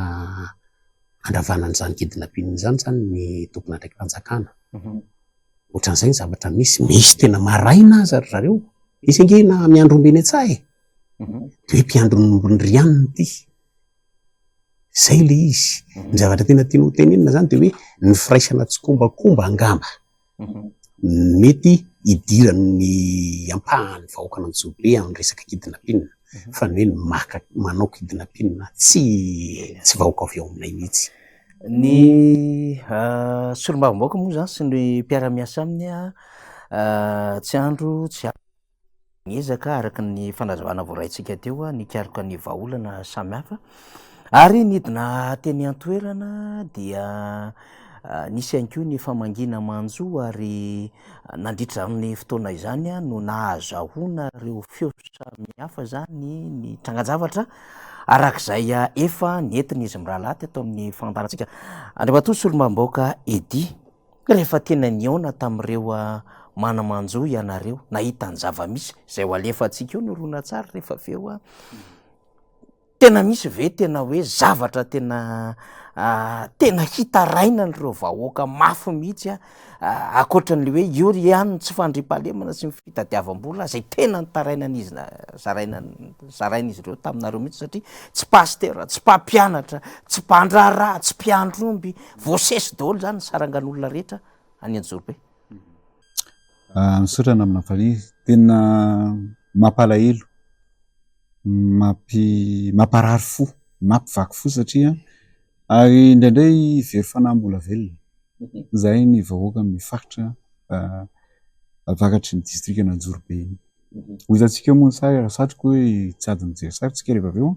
handravana an'izany kidnapping izany izany ny tompon'andraiki-panjakana. Ohatran'izay ny zavatra misy, misy tena maraina aza ry zareo, misy ange na miandry omby eny an-tsaha e! Dia hoe mpiandry ny ombin'i Rianina ity. Izay ilay izy. Ny zavatra tena tiana ho tenenina izany dia hoe ny firaisana tsikombakomba angamba mety hidiran'ny ampahan'ny vahoakan'Antsorobe amin'ny resaka kidnapping fa ny hoe ny maka manao kidnapping tsy tsy vahoaka avy ao aminay mihitsy. Ny solombavambahoaka moa izany sy ny mpiara-miasa aminy tsy andro tsy alina. Niezaka araka ny fanazavana voaraintsika teo nikaroka ny vahaolana samihafa ary nidina teny an-toerana dia nisy ihany koa ny famangiana manjo ary nandritra izany fotoana izany no nahazahoana ireo feo samihafa izany ny trangan-javatra arak'izay efa nentin'izy mirahalahy teto amin'ny fandaharantsika. Andriamatoa Solombavambahoaka Eddy. Rehefa tena nihaona tamin'ireo mana-manjo ianareo, nahita ny zava-misy, izay ho alefantsika eo ny horonantsary rehefa avy eo, tena misy ve tena hoe zavatra tena tena hitarainan'ireo vahoaka mafy mihitsy ankoatran'le hoe io ihany ny tsy fandriampahalemana sy ny fitadiavam-bola izay tena nitarainan'izy zaraina zarain'izy ireo taminareo mihitsy satria tsy pasitera, tsy mpampianatra, tsy mpandraharaha, tsy mpiandry omby, Voasesy daholo zany ny sarangan'olona rehetra any Anjorobe. Misaotra namana Falihy, tena mampalahelo, mampi- mamparary fo, mampivaky fo satria ary indraindray very fanahy mbola velona izay ny vahoaka amin'ny faritra avaratry ny distrikan'Anjorobe iny. Ho hitantsika eo moa ny sary ary satriko hoe tsy ady mijery sary tsika rehefa avy eo.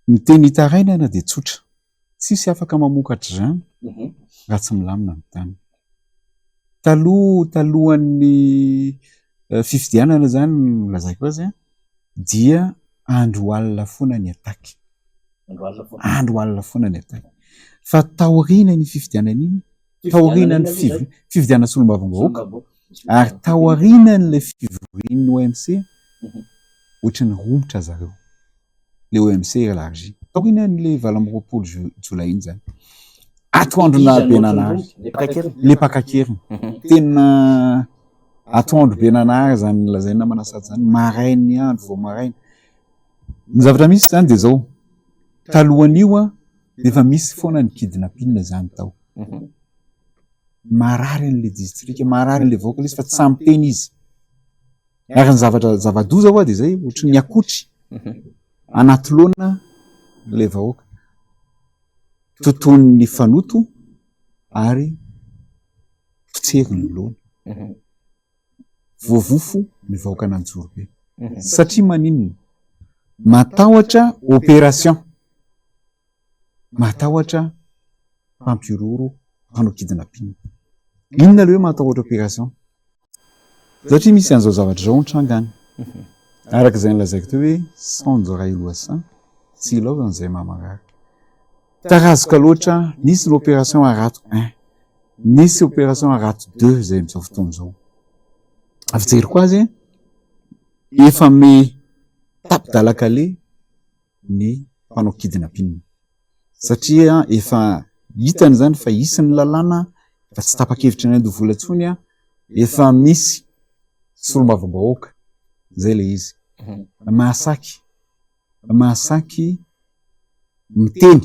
Ny teny itarainana dia tsotra, tsisy afaka mamokatra izany raha tsy milamina ny tany. Taloha talohan'ny fifidianana izany no lazaiko azy an, dia andro alina foana ny attaque. Andro alina foana ny attaque. Fa taorian'iny fifidianana iny, taorian'ny fifidianana solombavambahoaka ary taorian'ilay fivorian'ny OMC, ohatran'ny romotra zareo. Le OMC élargi. Taorian'ilay 28 jolay iny izany. Atoandro be nanahary. Le mpaka an-keriny. Tena atoandro be nanahary izany lazaina namana sady izany. Marain'ny andro vao maraina. Ny zavatra misy izany dia izao. Talohan'io an, dia efa misy foana ny kidnapping izany tao. Marary an'ilay distrika, marary an'ilay vahoaka ilay izy fa tsy sahy miteny izy. Ary ny zavatra zava-doza hoa dia izay, ohatry ny akotry anaty laona ilay vahoaka. Totoin'ny fanoto ary potseriny ny laona. Voavofo ny vahoakan'Anjorobe. Satria maninona? Matahotra opération. Matahotra mpampihorohoro mpanao kidnapping. Inona ilay hoe matahotra opération? Satria misy an'izao zavatra izao mitranga any. Araka izay nolazaiko teo hoe saonjo iray lohasaha tsy ilaozan'izay mamarary. Tarazoka loatra, nisy ny opération harato un, nisy opération harato deux izay amin'izao fotoana izao. Fijeriko azy, efa me tapi-dalan-kaleha ny mpanao kidnapping satria efa hitany izany fa hisy ny lalàna, efa tsy tapa-kevitra ny handoa vola intsony, efa misy solombavambahoaka, izay ilay izy. Mahasaky, mahasaky miteny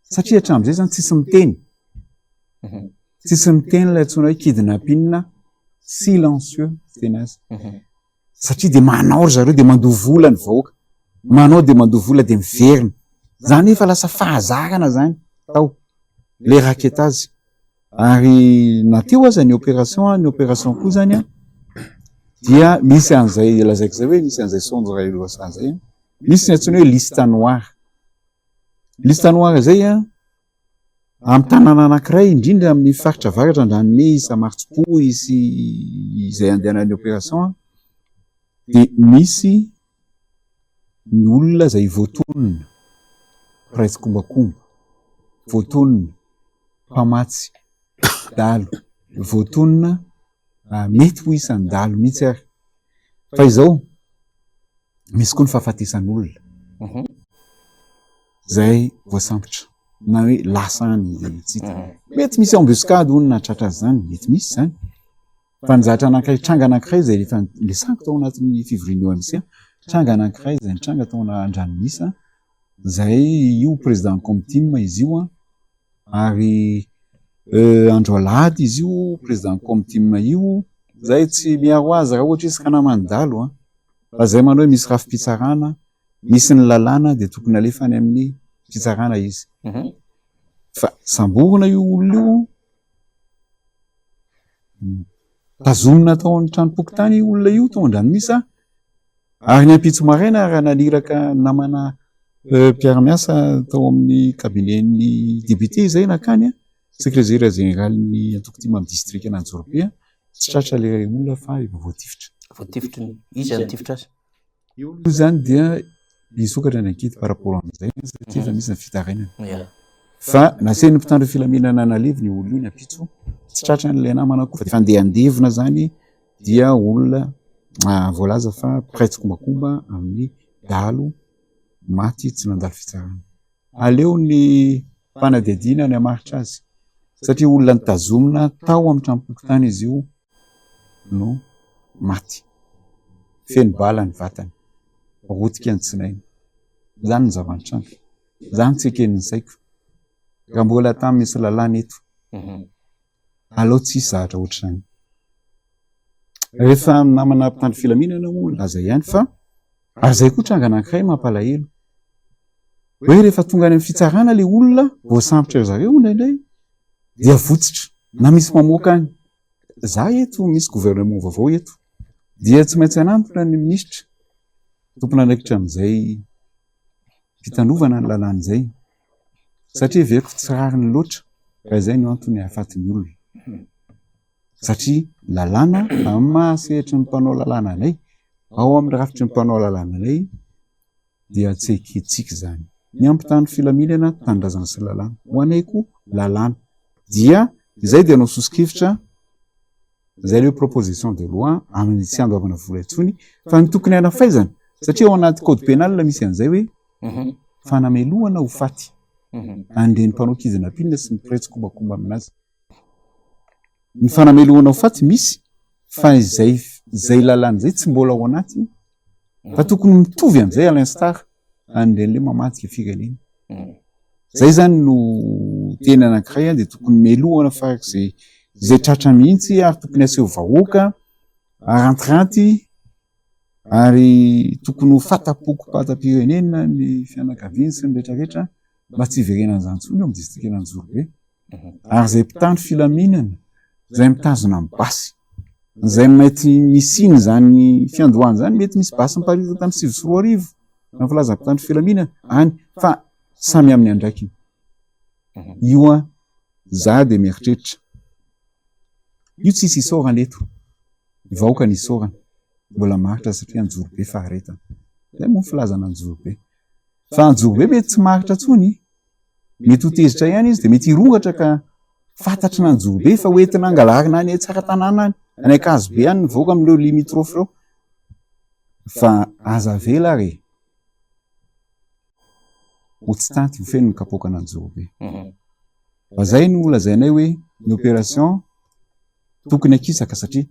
satria hatramin'izay izany tsisy miteny, tsisy miteny ilay antsoina hoe kidnapping silencieux tena azy. Satria dia manao ry zareo dia mandoa vola ny vahoaka, manao dia mandoa vola dia miverina. Zany efa lasa fahazarana zany tao le raquetage. Ary na teo aza ny opération, ny opération koa zany an, dia misy an'izay lazaiko zay hoe misy an'izay saonjo iray lohasaha zay an, misy ny antsoina hoe liste noire. Liste noire zay an, Amin'ny tanàna anankiray, indrindra amin'ny faritra avaratra, Andranomehy, Samartsipoy sy izay andehanan'ny opération dia misy ny olona izay voatonona mpiray tsikombakomba, voatonona mpamatsy dahalo, voatonona mety ho isan'ny dahalo mihitsy ary. Fa izao, misy koa ny fahafatesan'olona izay voasambotra na hoe lasa any tsy hita. Mety misy embuscade hono nahatratra azy izany, mety misy izany. Fa ny zavatra anankiray, tranga anankiray izay efa niresahako tao anatin'ny fivorian'ny OMC, tranga anankiray izay nitranga tao Andranomisa, izay io président Comtim izy io an, ary andro alahady izy io président Comtim io, izay tsy miaro azy raha ohatra izy ka naman'ny dahalo an, fa izay manao hoe misy rafi-pitsarana, misy ny lalàna dia tokony alefa any amin'ny fitsarana izy. Fa samborina io olona io, tazomina tao amin'ny tranom-pokontany io olona io tao Andranomisa, ary ny ampitso maraina raha naniraka namana mpiara-miasa tao amin'ny cabinet-n'ny député izay nankany, sekretera jeneralin'ny antoko tim amin'ny distrikan'Anjorobe, tsy tratra ilay olona fa efa voatifitra. Voatifitry ny, iza no nitifitra azy? Eo aloha izany dia hisokatra ny ankidy par rapport amin'izay satria efa misy ny fitarainana. Fa nasain'ny mpitandro filaminana nalevina io olona io ny ampitso, tsy tratran'ilay namana koa fa efa andeha handevina izany dia olona voalaza fa mpiray tsikombakomba amin'ny dahalo maty tsy nandalo fitsarana. Aleo ny fanadihadiana ny hamaritra azy satria olona notazomina tao amin'ny tranom-pokontany izy io no maty. Feno bala ny vatany, rotika ny tsinainy. Izany ny zava-nitranga. Izany tsy eken'ny saiko. Raha mbola tany misy lalàna eto, aleo tsy hisy zavatra ohatr'izany. Rehefa namana mpitandro filaminana moa nilaza ihany fa ary izay koa tranga anankiray mampalahelo. Hoe rehefa tonga any amin'ny fitsarana ilay olona voasambotra ry zareo indraindray dia votsotra na misy mamoaka any. Za eto misy gouvernement vaovao eto dia tsy maintsy hanantona ny minisitra tompon'andraikitra amin'izay. fitandrovana ny lalàna izay satria heveriko tsy rariny loatra raha izay no antony hahafaty ny olona. Satria lalàna amin'ny maha sehatry ny mpanao lalàna anay, ao amin'ny rafitry ny mpanao lalàna anay dia tsy ekentsika izany. Ny hampitandro filaminana, tanindrazana sy lalàna. Ho anay koa lalàna. Dia izay dia hanao soso-kevitra Izay ilay hoe proposition de loi amin'ny tsy andoavana vola intsony fa ny tokony hanafaizana satria ao anaty code pénal misy an'izay hoe fanamelohana ho faty an'ireny mpanao kidnapping sy ny mpiray tsikombakomba aminazy. Ny fanamelohana ho faty misy fa izay izay lalàna izay tsy mbola ao anaty fa tokony mitovy amin'izay à l'instar an'ireny le mamadika firenena. Zay zany no teny anankiray dia tokony melohana farak'izay izay tratra mihitsy ary tokony aseho vahoaka arantiranty ary tokony ho fata-pokom-patam-pirenena ny fianakaviany sy ny rehetrarehetra mba tsy hiverenan'izany intsony eo amin'ny distrikan'Anjozorobe. Ary izay mpitandro filaminana, izay mitazona ny basy, izay mety nisiany izany fiandohana izany, mety misy basy miparitaka tamin'ny 2009 na filaza mpitandro filaminana any fa samy amin'ny andraikiny. Io an, za dia mieritreritra. Io tsisy isaorana eto. Ny vahoaka ny isaorana. Mbola maharitra satria Anjorobe faharetana. Zay moa ny filazana Anjorobe. Fa Anjorobe mety tsy maharitra intsony. Mety ho tezitra ihany izy dia mety hirongatra ka fantatry ny Anjorobe fa hoentina hangalarina any Tsaratanàna any, any Ankazobe any ny vahoaka amin'ireo limitrophes ireo. Fa aza avela ary e. Ho tsy tanty ho feno ny kapoakan'Anjorobe. Fa zay no lazainay hoe ny opération tokony akisaka satria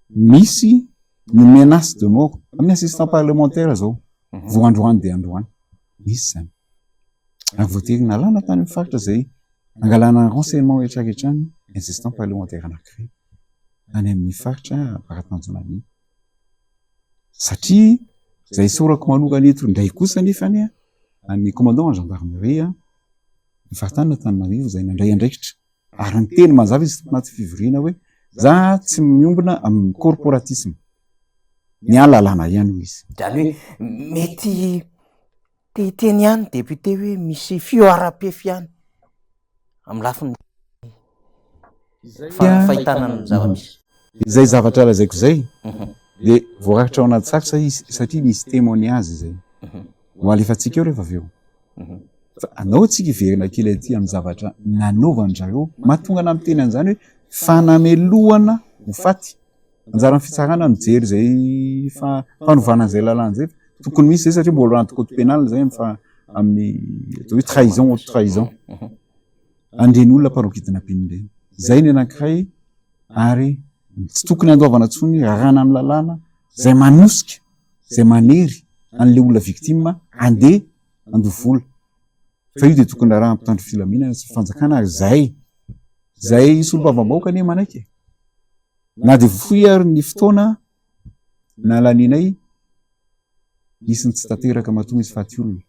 misy ny menace de mort amin'ny assistant parlementaire zao vao androany dia androany. Misy zany. Ary voatery nalana tany amin'ny faritra izay angalana ny renseignement rehetra rehetra any assistant parlementaire anankiray any amin'ny faritra Ambaratanjona iny. Satria izay isaorako manokana eto indray kosa anefa anie an'ny commandant en gendarmerie ny faritany Antananarivo izay nandray andraikitra ary niteny mazava izy tao anaty fivoriana hoe za tsy miombona amin'ny corporatisme, ny ahy lalàna ihany hoy izy. Izany hoe mety Te hiteny ihany député hoe misy fihoaram-pefy ihany amin'ny lafiny fahitana ny zava-misy. Izay zavatra lazaiko izay dia voarakitra ao anaty sary satria misy témoignage izay. Ho alefantsika eo rehefa avy eo. Fa anao tsika hiverina kely aty amin'ny zavatra nanaovan-dry zareo mahatonga anah miteny an'izany hoe fanamelohana ho faty. Anjaran'ny fitsarana mijery izay fanovana an'izay lalàna izay. Tokony misy izay satria mbola anaty code pénal izay amin'ny fa amin'ny atao hoe trahison haute trahison. An'ireny olona mpanao kidnapping ireny. Izay ny anankiray ary tsy tokony handoavana intsony, raràna amin'ny lalàna izay manosika, izay manery an'ilay olona victime handeha handoa vola. Fa io dia tokony raràna mpitandro filaminana sy fanjakana ary izay izay solombavambahoaka anie manaiky e. Na dia fohy ary ny fotoana nalanianay, nisy ny tsy tanteraka matoa misy faty olona.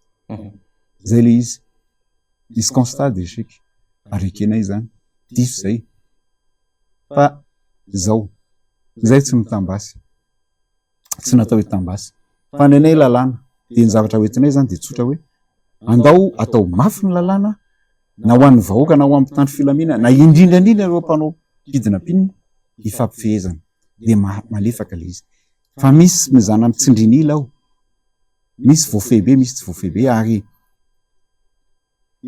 Izay ilay izy. Misy constat d'échec ary ekenay izany. Diso izay. Fa izao, izay tsy mitam-basy. Tsy natao hitam-basy. Fa ny anay lalàna. Dia ny zavatra hoentinay izany dia tsotra hoe, andao atao mafy ny lalàna na ho an'ny vahoaka na ho an'ny mpitandro filaminana na indrindra indrindra ireo mpanao kidnapping hifampifehezana dia malefaka ilay izy. Fa misy mizana mitsindrin'ila ao, misy voafehy be, misy tsy voafehy be ary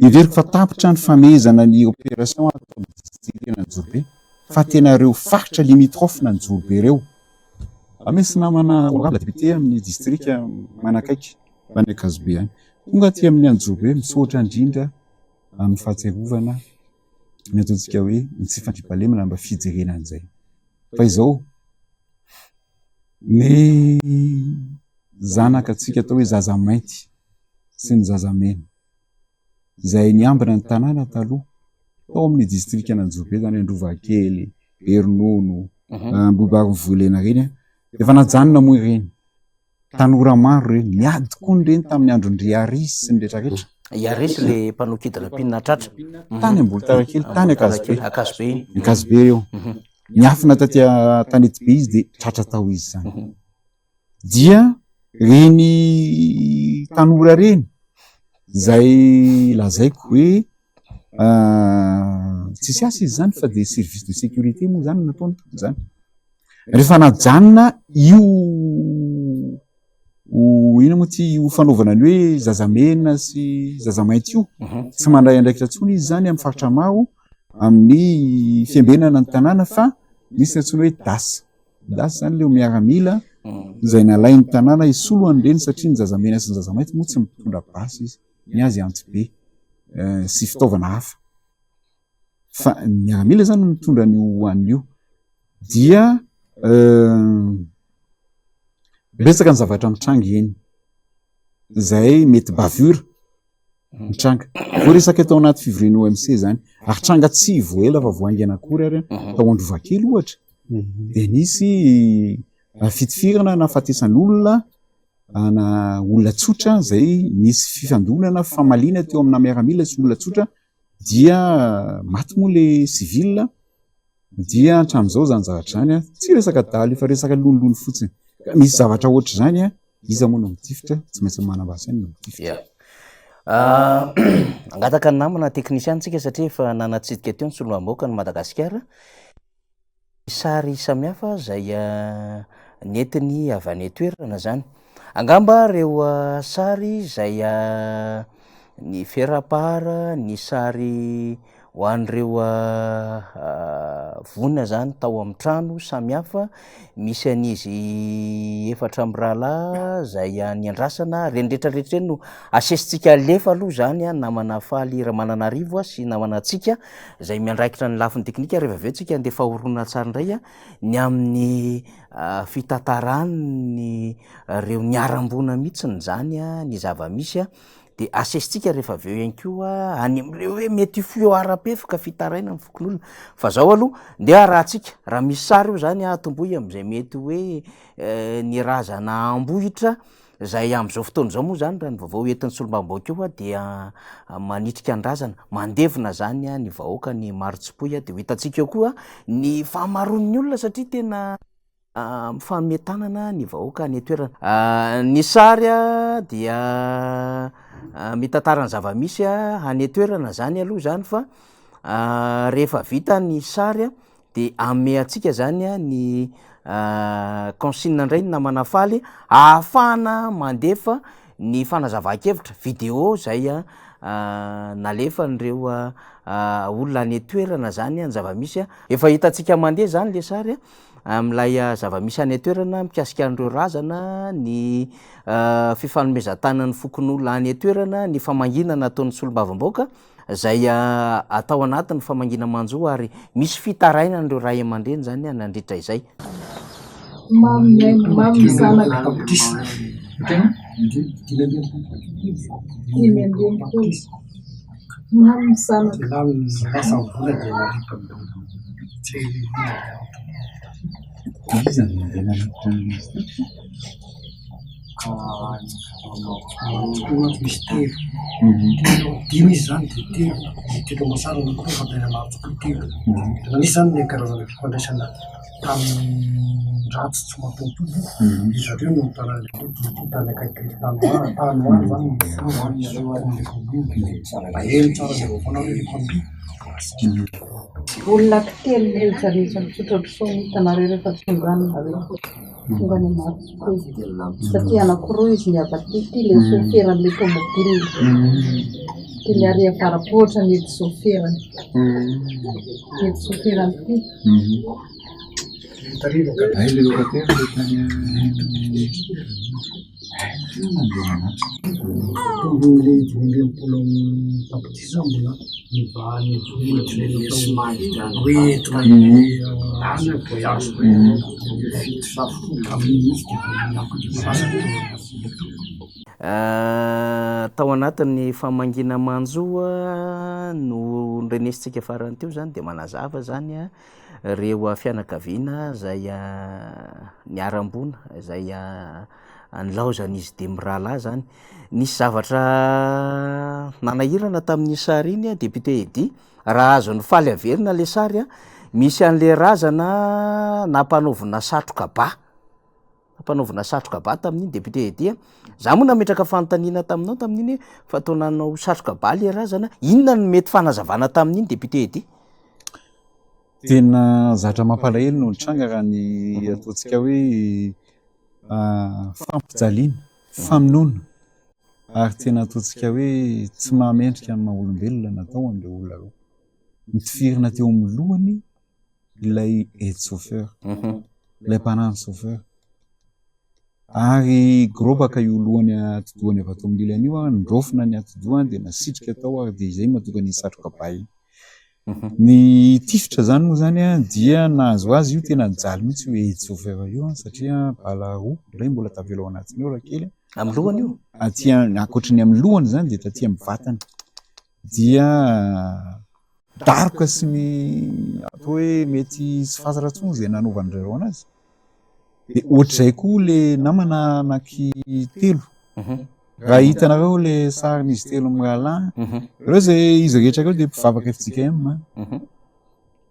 heveriko fa tapitra ny famehezana ny opération ato amin'ny distrikan'Anjorobe fa tena ireo faritra limitrophes n'Anjorobe ireo. Misy namana honorable député amin'ny distrika manakaiky any Ankazobe any. Tonga aty amin'ny Anjorobe misaotra indrindra amin'ny fahatsiarovana ny ataontsika hoe ny tsy fandriampahalemana mba fijerena an'izay. Fa izao, ny zanaka antsika atao hoe zaza mainty sy ny zaza mena izay niambina ny tanàna taloha tao amin'ny distrikan'Anjorobe izany Androvakely, Beronono, Ambohibary Volena ireny, efa najanona moa ireny. Tanora maro ireny, niady tokoa ireny tamin'ny andron-dry Arisy sy ny rehetra rehetra. I Arisy le mpanao kidnapping tratra. Tany Ambolotarakely, tany Ankazobe. Ankazobe iny. Ankazobe eo. Niafina taty Antanetibe izy dia tratra tao izy izany. Dia ireny tanora ireny. Izay lazaiko hoe tsisy asa izy izany fa dia service de sécurité moa izany no nataony tamin'izany. Rehefa najanona io inona moa ity io fanaovana ny hoe zazamena sy zazamainty io, tsy mandray andraikitra intsony izy izany amin'ny faritra maro amin'ny fiambenana ny tanàna fa misy ny antsoina hoe das. Das izany ilay miaramila izay nalain'ny tanàna hisolo an'ireny satria ny zazamena sy ny zazamainty moa tsy mitondra basy izy, ny azy antsibe sy fitaovana hafa. Fa ny miaramila izany no mitondra an'io hanina io. Dia betsaka ny zavatra mitranga eny izay mety bavure mitranga. Voaresaka tao anaty fivorian'ny OMC izany ary tranga tsy vao ela fa vao haingana akory ary tao Androvakely ohatra dia nisy fitifirana nahafatesan'olona ana olona tsotra izay nisy fifandonana famaliana teo amina miaramila sy olona tsotra dia maty moa le civil dia hatramin'izao izany zavatra izany an, tsy resaka dahalo fa resaka lonilony fotsiny, ka misy zavatra ohatr'izany an, iza moa no mitifitra, tsy maintsy manambasy ihany no mitifitra. Ya. Hangataka ny namana teknisiana tsika satria efa nanatsidika teo ny solombavambahoakan'i Madagasikara. Sary samihafa izay nentiny avy any an-toerana izany. Angamba ireo sary izay ny ferapara, ny sary ho an'ireo vonona izany tao amin'ny trano samihafa, misy an'izy efatra mirahalahy izay niandrasana, ireny rehetra rehetra ireny no asesintsika alefa aloha izany namana Faly Ramananarivo sy namana antsika. izay miandraikitra ny lafiny teknika rehefa avy eo tsika andefa horonantsary indray ny amin'ny fitantarany ireo niharam-boina mihitsiny izany ny zava-misy de asesintsika rehefa avy eo ihany koa any amin'ireo hoe mety ho fihoaram-pefy ka fitarainana ny fokonolona fa zao aloha ndeha arahantsika raha misy sary eo zany atombohy amin'izay mety hoe ny razana ambohitra Izay amin'izao fotoana izao moa izany raha ny vaovao entin'ny solombavambahoaka eo dia manitrika ny razana, mandevina izany ny vahoaka ny Marotsipoy dia ho hitantsika eo koa ny fahamaroan'ny olona satria tena mifanome tanana ny vahoaka any an-toerana. Ny sary dia mitantara ny zava-misy any an-toerana izany aloha izany fa rehefa vita ny sary de hanome antsika zany ny consigne indray ny namana Faly ahafahana mandefa ny fanazavan-kevitra video zay nalefan'ireo olona any an-toerana zany ny zava-misy. Efa hitantsika mandeha zany le sary amin'ilay zava-misy any an-toerana mikasika an'ireo razana, ny fifanomezan-tanan'ny fokonolona any an-toerana, ny famangiana nataon'ny solombavambahoaka. izay atao anatin'ny famangiana manjo ary misy fitarainan'ireo ray aman-dreny izany nandritra izay. Misy telo, telo, dimy izy zany de telo, ny teto Amboasary anankiroa fa tany Marotsipoy telo, tena nisy zany ny karazana fifandraisana tamin-dratsy tsy mampidi-doza, ry zareo no tany akaikikaiky tany ho any, tany ho any zany eny tsara ny vaovao nareo rehefa mby. Olona mpiteny rehetra rehetra mitsotra kisoa no hitanareo rehefa tonga any nareo. Tonga any Marotsipoy. Satria anankiroa izy ny avy aty, ity ilay soferan'ilay tomobile. Ity ilay ary avara-pohitra ny ety soferany. Ety soferany ity. Ay, le locataire le tany Tombon'ilay 65 tapitrisa mbola nivahan'ny vola hoe entina voyage fito amin'iny izy dia Tao anatin'ny famangiana manjo no norenesintsika farany teo izany dia manazava izany ireo fianakaviana izay niharam-boina, izay nilaozan'izy dimy mirahalahy izany. Nisy zavatra nanahirana tamin'iny sary iny député Eddy, raha azon'i Faly averina ilay sary, misy an'ilay razana nampanaovina satroka ba. Nampanaovina satroka ba tamin'iny député Eddy a. Za moa nametraka fanontaniana taminao tamin'iny hoe fa toa nanao satroka ba le razana, inona no mety fanazavana tamin'iny député Eddy? Tena zatra mampalahelo no nitranga raha ny ataontsika hoe fampijaliana, famonoana ary tena ataontsika hoe tsy mahamendrika ny maha olombelona natao an'ireo olona ireo. Nitifirina teo amin'ny lohany ilay aide chauffeur, ilay mpanampy chauffeur. Ary gorobaka io lohany atidohany avy ato amin'ny ilany io, niraofina ny atidohany dia nasitrika tao ary dia izay no mahatonga an'iny satroka ba iny. Ny tifitra izany moa izany dia nahazo azy io tena nijaly mihitsy io aide chauffeur io satria bala roa, iray mbola tavela ao anatiny ao rakely. Amin'ny lohany io? Aty ankoatry ny amin'ny lohany izany dia taty amin'ny vatany. Dia daroka sy ny atao hoe mety tsy fantatra intsony izay nanaovan'ny zareo anazy. Dia ohatr'izay koa le namana anaky telo. Raha hitanareo le sarin'izy telo mirahalahy, ireo izay izy rehetra ireo dia mpivavaka fjkm.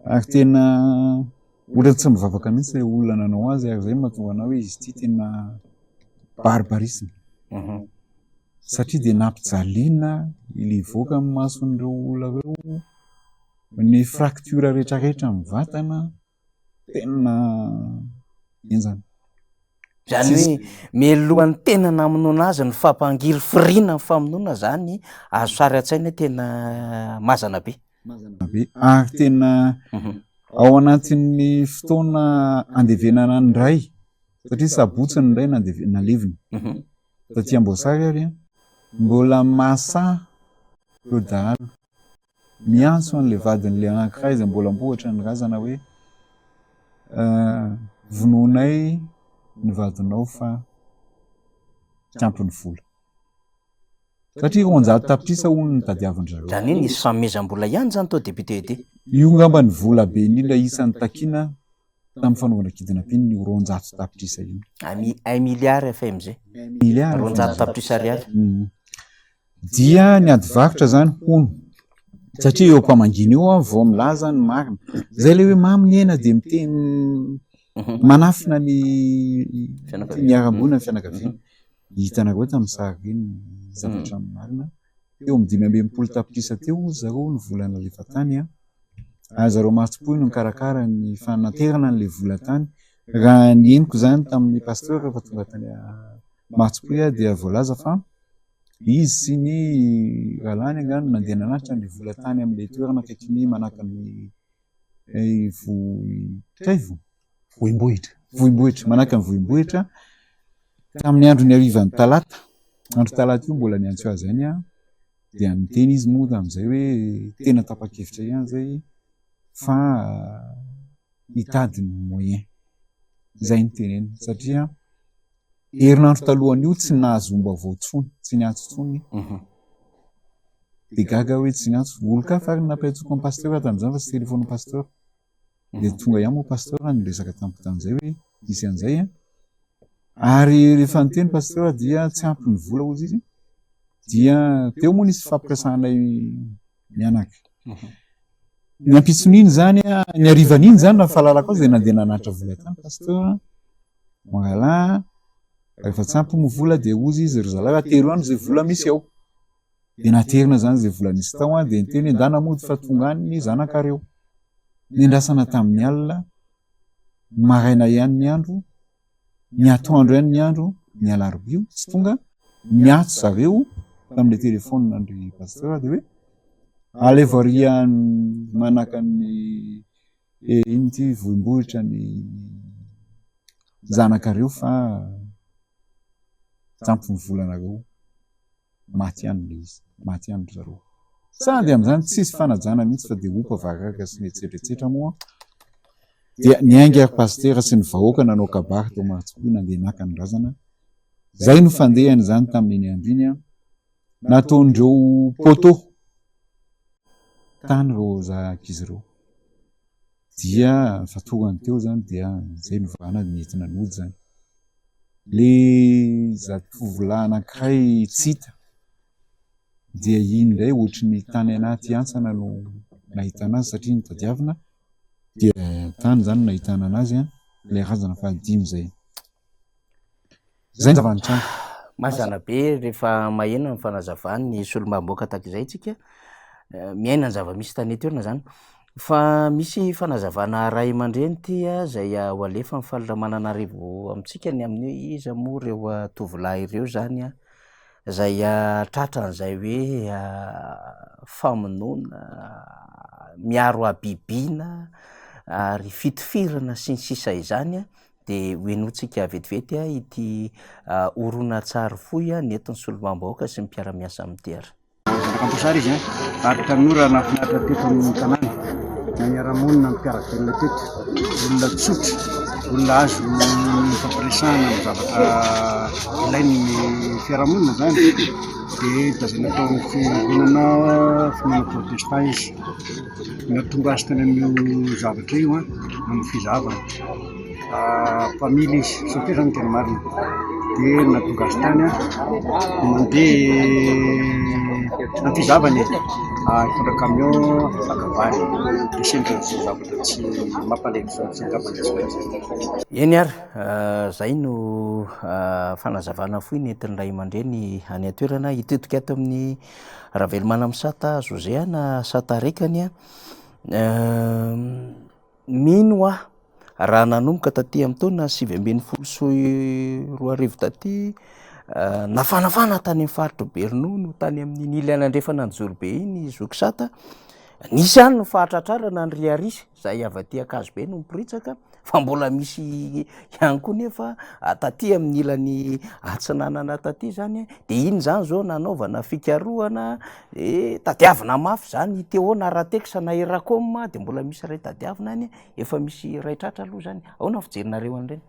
Ary tena ohatran'ny tsy mivavaka mihitsy ilay olona nanao azy ary izay no mahatonga anao hoe izy ity tena barbarisme. Satria dia nampijaliana ilay hivoaka amin'ny mason'ireo olona ireo, ny fracture rehetrarehetra amin'ny vatana, tena henjana. Izany hoe mialohan'ny tena namonoana azy ny fampangirifiriana ny famonoana izany azo sary an-tsaina hoe tena mazana be. Mazana be ary tena ao anatin'ny fotoana andevenana ny ray satria sabotsy ny ray nandeve- nalevina. Taty Amboasary ary mbola mahasahy ireo dahalo miantso an'ilay vadin'ilay anankiray izay mbola ambohitra ny razana hoe vonoinay ny vadinao fa tsy ampy ny vola. Satria 200 tapitrisa hono no tadiavin-dry zareo. Izany hoe nisy fanomezam-bola ihany izany tao député ity. Io angamba ny vola be indrindra isan'ny takiana tamin'ny fanaovana kidnapping io 200 tapitrisa io. Un milliard FMG. Milliard. 200 tapitrisa ariary. Dia ny ady varotra zany hono. Satria eo am-pamangiana eo aho vao milaza ny marina. Zay ilay hoe mamy ny hena dia miteny manafina ny niharam-boina ny fianakaviana. Hitanareo tamin'ny sary ireny ny zavatra marina. Teo amin'ny 65 tapitrisa teo hoy zareo ny vola nalefa tany an. Ary zareo Marotsipoy no nikarakara ny fanaterana an'ilay vola tany. Raha ny henoko izany tamin'ny pasteur rehefa tonga tany Marotsipoy aho dia voalaza fa izy sy ny rahalahiny angamba no nandeha nanatitra an'ilay vola tany amin'ilay toerana akaikin'ny manakan'ny Vohitraivo? Vohimbohitra. Vohimbohitra, manakan'ny Vohimbohitra. Tamin'ny andron'ny harivan'ny talata, andro talata io mbola niantso azy ihany aho, dia niteny izy moa tamin'izay hoe tena tapa-kevitra ihany izay fa hitady ny moyen. Izay no teneniny satria herinandro talohan'io tsy nahazoam-baovao intsony, tsy niantso intsony. Dia gaga aho hoe tsy niantso. Olon-kafa ary no nampiantsoako an'i Pasteur tamin'izany fa tsy telefaonin'i Pasteur. Dia tonga ihany moa Pasteur niresaka tamiko tamin'izay hoe nisy an'izay an. Ary rehefa niteny Pasteur dia tsy ampy ny vola hozy izy. Dia teo moa nisy fifampiresahanay mianaka. Ny ampitson'iny izany, ny harivan'iny izany raha ny fahalalako azy dia nandeha nanatitra vola tany Pasteur. Mangalà, rehefa tsy ampy ny vola dia hozy izy ry zalahy atero any izay vola misy ao. Dia naterina izany izay vola nisy tao an, dia niteny hoe ndana mody fa tonga any ny zanakareo. Nendrasana tamin'ny alina, ny maraina ihany ny andro, ny atoandro ihany ny andro, ny alarobia tsy tonga, niantso zareo tamin'ilay telefaonina an-dry pasteur dia hoe alevo ary manaka ny ino ity vohimbohitra ny zanakareo fa tsy ampy ny volanareo. Maty ihany ilay izy, maty ihany ry zareo. Sady amin'izany tsisy fanajana mihitsy fa dia opa vararaka sy ny etsetra etsetra moa. Dia niainga ry pasitera sy ny vahoaka nanao kabary tao Mahatsipoy nandeha naka ny razana. Izay no fandehany izany tamin'iny andro iny an. Nataon'ireo poteau tany ireo ankizy ireo. Dia fatorany teo izany dia izay no vahana nentina nody izany. Le zatovolahy anankiray tsy hita dia iny indray ohatry ny tany anaty hantsana no nahitana azy satria notadiavina dia tany izany no nahitana anazy an, ilay razana fahadimy izay. Izay ny zava-nitranga. Mazana be rehefa maheno ny fanazavan'ny solombavambahoaka tahaka izay tsika, miaina ny zava-misy tany an-toerana zany. Fa misy fanazavana ray aman-dreny ity izay ho alefan'i Faly Ramananarivo amintsika ny amin'ny hoe iza moa ireo tovolahy ireo zany izay tratran'izay hoe famonoana miaro habibiana ary fitifirana sy ny sisa izany. Dia ho henointsika vetivety ity horonantsary fohy nentin'ny solombavambahoaka sy ny mpiara-miasa aminy ity ary. Zanak'Amboasary izy ary tanora nahafinaritra teto amin'ny tanàna, na niara-monina ny mpiara-belona teto. Olona tsotra, olona azo ifampiresahana amin'ny zavatra ilain'ny fiarahamonina izany. Dia tazana tao amin'ny fiangonana finoana protestant izy. Nahatonga azy tany amin'io zavatra io amin'ny fizahavana. Mpamily izy, chauffeur zany no tena marina, dia nahatonga azy tany an, nandeha am-pizahavana e, nitondra camion haka vary, dia sendra an'izao zavatra tsy mampalahelo izao mihitsy angamba ny resaka izay. Eny ary, izay no fanazavana fohy nentin'ny ray aman-dreny any an-toerana. Hitodika ato amin'ny Ravelomanamisata José na Sata Rekany. Mino aho raha nanomboka taty amin'ny taona 2019 taty, nafanafana tany amin'ny faritr'i Beronono, tany amin'iny ilany andrefana Anjorobe iny zoky Sata, nisy ihany ny fahatratrarana ny riarisy izay avy aty Ankazobe no miporitsaka, fa mbola misy ihany koa nefa taty amin'ny ilany atsinanana taty zany, de iny zany zao nanaovana fikarohana, de tadiavina mafy zany i Théo na Ratex na i Racom, de mbola misy iray tadiavina any, efa misy iray tratra aloha zany, ahoana ny fijerinareo an'ireny?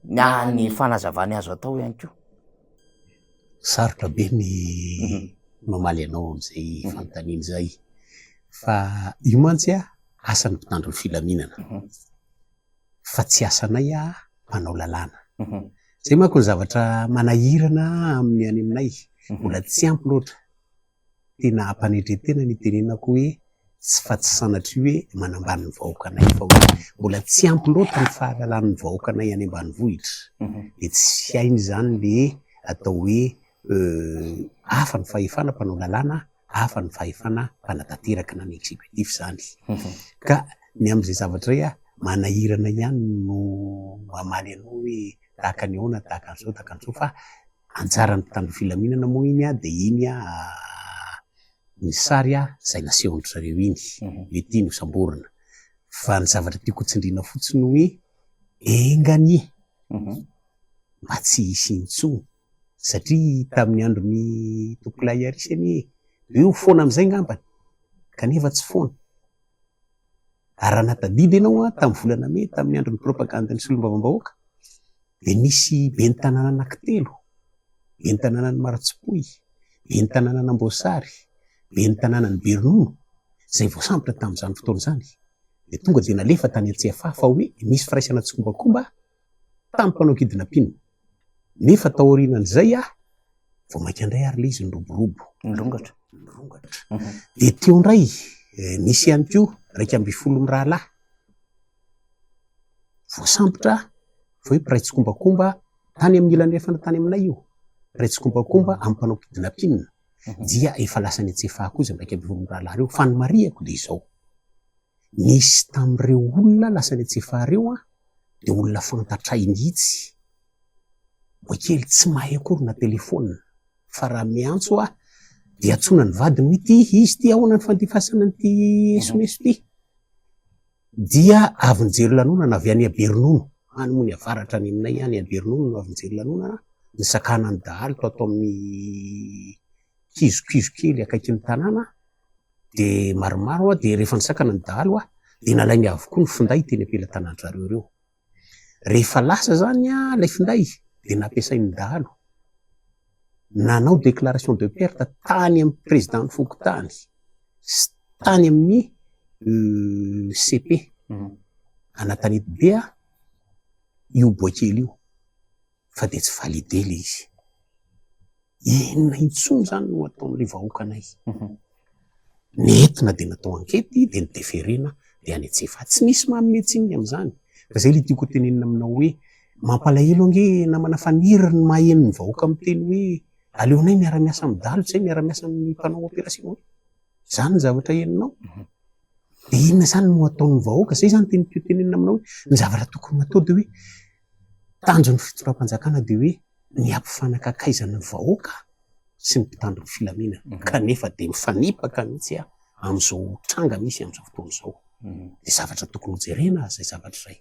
Na ny fanazavany azo atao ihany koa. Sarotra be ny mamaly anao amin'izay fanontaniana izay, fa io mantsy an, asan'ny mpitandro ny filaminana fa tsy asanay mpanao lalàna. Izay manko ny zavatra manahirana amin'ny any aminay, mbola tsy ampy loatra. Tena ampanetren-tena ny itenenako hoe tsy fa tsy sanatria hoe manambany ny vahoakanay fa hoe mbola tsy ampy loatra ny fahalalan'ny vahoakanay any ambanivohitra. Dia tsy hainy izany le atao hoe hafa ny fahefana mpanao lalàna, hafa ny fahefana mpanatanteraka na ny executif izany. Ka ny amin'izay zavatra izay manahirana ihany no mamaly anao hoe tahaka ny ahoana, tahaka an'izao, tahaka an'izao fa anjaran'ny mpitandro filaminana moa iny dia iny ny sary izay nasehon-dry zareo iny, mety iny hosamborina. Fa ny zavatra tiako hotsindriana fotsiny hoe enga anie mba tsy hisy intsony satria tamin'ny andron'i Tompokolahy Iarisy anie dia hoe ho foana amin'izay angambany kanefa tsy foana. Ary raha nahatadidy ianao tamin'ny volana mey tamin'ny andron'ny propagandin'ny solombavambahoaka dia nisy ben'ny tanàna anankitelo, ben'ny tanànan'i Marotsipoy, ben'ny tanànan'Amboasary, ben'ny tanànan'i Beronono izay voasambotra tamin'izany fotoana izany dia tonga dia nalefa tany Antsiafahy fa hoe nisy firaisana tsikombakomba tamin'ny mpanao kidnapping. Nefa taorianan'izay aho vao mainka indray ary ilay izy niroborobo. Nirongatra. Nirongatra. Dia teo indray nisy ihany koa 11 mirahalahy voasambotra fa hoe mpiray tsikombakomba tany amin'ny ilany andrefana tany aminay io, mpiray tsikombakomba amin'ny mpanao kidnapping dia efa lasa any Antsiafahy koa izy 11 mirahalahy ireo. Fa ny marihako dia izao, nisy tamin'ireo olona lasa any Antsiafahy ireo dia olona fantatray mihitsy, mbola kely tsy mahay akory na telefaonina fa raha miantso aho dia antsoina ny vadiny hoe ity izy ity ahoana ny fandefasana an'ity esoneso ity, dia avy nijery lanonana avy any Beronono, any moa ny avaratra any aminay any Beronono no avy nijery lanonana, nisakana ny dahalo tato amin'ny kizokizo kely akaikin'ny tanàna dia maromaro aho dia rehefa nisakana ny dahalo aho dia nalainy avokoa ny finday teny am-pelatanàn-dry zareo ireo. Rehefa lasa izany ilay finday dia nampiasain'ny dahalo nanao déclaration de perte tany amin'ny président-n'ny fokontany sy tany amin'ny CP Anatanetibe io boakely io. fa dia tsy validé le izy. Inona intsony zany no ataon'le vahoakanay? Nentina dia natao enquête dia nodeferena dia any Antsiafahy. Tsy misy manome tsiny ny amin'izany. Fa zay le tiako hotenenina aminao hoe. Mampalahelo ange namana Faniry ny maheno ny vahoaka miteny hoe aleonay miara-miasa amin'ny dahalo izay miara-miasa amin'ny mpanao opération e. Izany ny zavatra henonao. Dia inona izany no ataon'ny vahoaka? Izay izany tiako tenenina aminao hoe ny zavatra tokony hatao dia hoe tanjon'ny fitondram-panjakana dia hoe ny hampifanakakaizana ny vahoaka sy ny mpitandro ny filaminana kanefa dia mifanipaka mihitsy amin'izao tranga misy amin'izao fotoana izao. Dia zavatra tokony hojerena izay zavatra izay.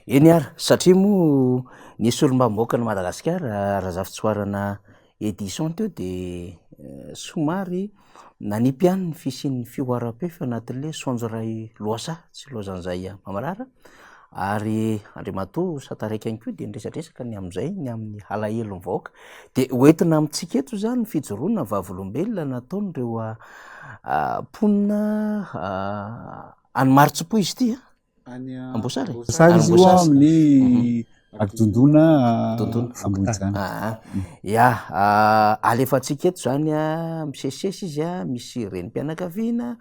Eny ary, satria moa ny solombavambahoakan'i Madagasikara, Razafintsoarana Edison teo dia somary nanipy ihany ny fisian'ny fihoaram-pefy anatin'ilay saonjo iray lohasaha, tsy ilaozan'izay mamarara, ary Andriamatoa Sataraika ihany koa dia niresadresaka ny amin'izay, ny amin'ny alahelon'ny vahoaka. Dia hoentina amintsika eto izany ny fijoroana vavolombelona nataon'ireo mponina any Marotsipoy izy ity an? Any Amboasary? Amboasary izy io amin'ny Akidondona Ambohijanaka. Ya, alefantsika eto izany an, misesisesy izy an, misy renim-pianakaviana,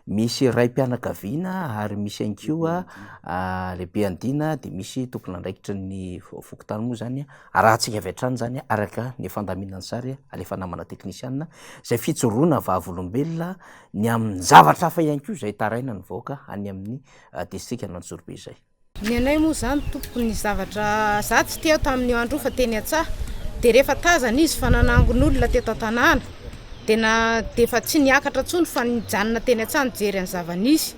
misy raim-pianakaviana ary misy ihany koa lehibe andiana dia misy tompon'andraikitry ny fokontany moa izany an, arahantsika avy hatrany izany araka ny fandaminan'ny sary alefa namana teknisiana izay fijoroana vavolombelona ny amin'ny zavatra hafa ihany koa izay taraina ny vahoaka any amin'ny distrikan'Antsorobe izay. Ny anay moa izany tompoko ny zavatra, za tsy teo tamin'io andro io fa teny an-tsaha, dia rehefa tazana izy fa nanangon'olona teto an-tanàna dia na dia efa tsy niakatra intsony fa nijanona teny an-tsaha nijery ny zava-nisy.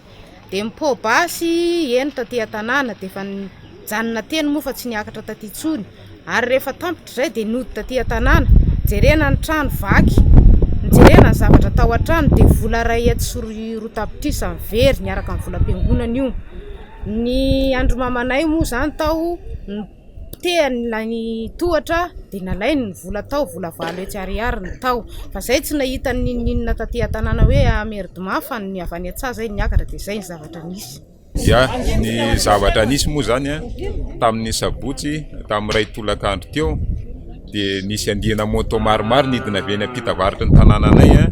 Dia mipoa-basy eny taty an-tanàna dia efa nijanona teny moa fa tsy niakatra taty intsony. Ary rehefa tampitra izay dia nody taty an-tanàna. Jerena ny trano vaky, nijerena ny zavatra tao an-trano dia vola 1 sy 2 tapitrisa very niaraka amin'ny volam-piangonana io. Ny andro mamanay moa izany tao. Potehany ilay tohatra dia nalainy ny vola tao, vola 800 ariary ny tao. Fa zay tsy nahita n'inon'inona taty an-tanàna hoe Amerdoma fa ny avy any an-tsaha zay niakatra dia zay ny zavatra nisy. Ya, ny zavatra nisy moa zany an, tamin'ny sabotsy tamin'ny iray tolakandro teo dia nisy andiana moto maromaro nidina avy eny ampita avaratry ny tanànanay an,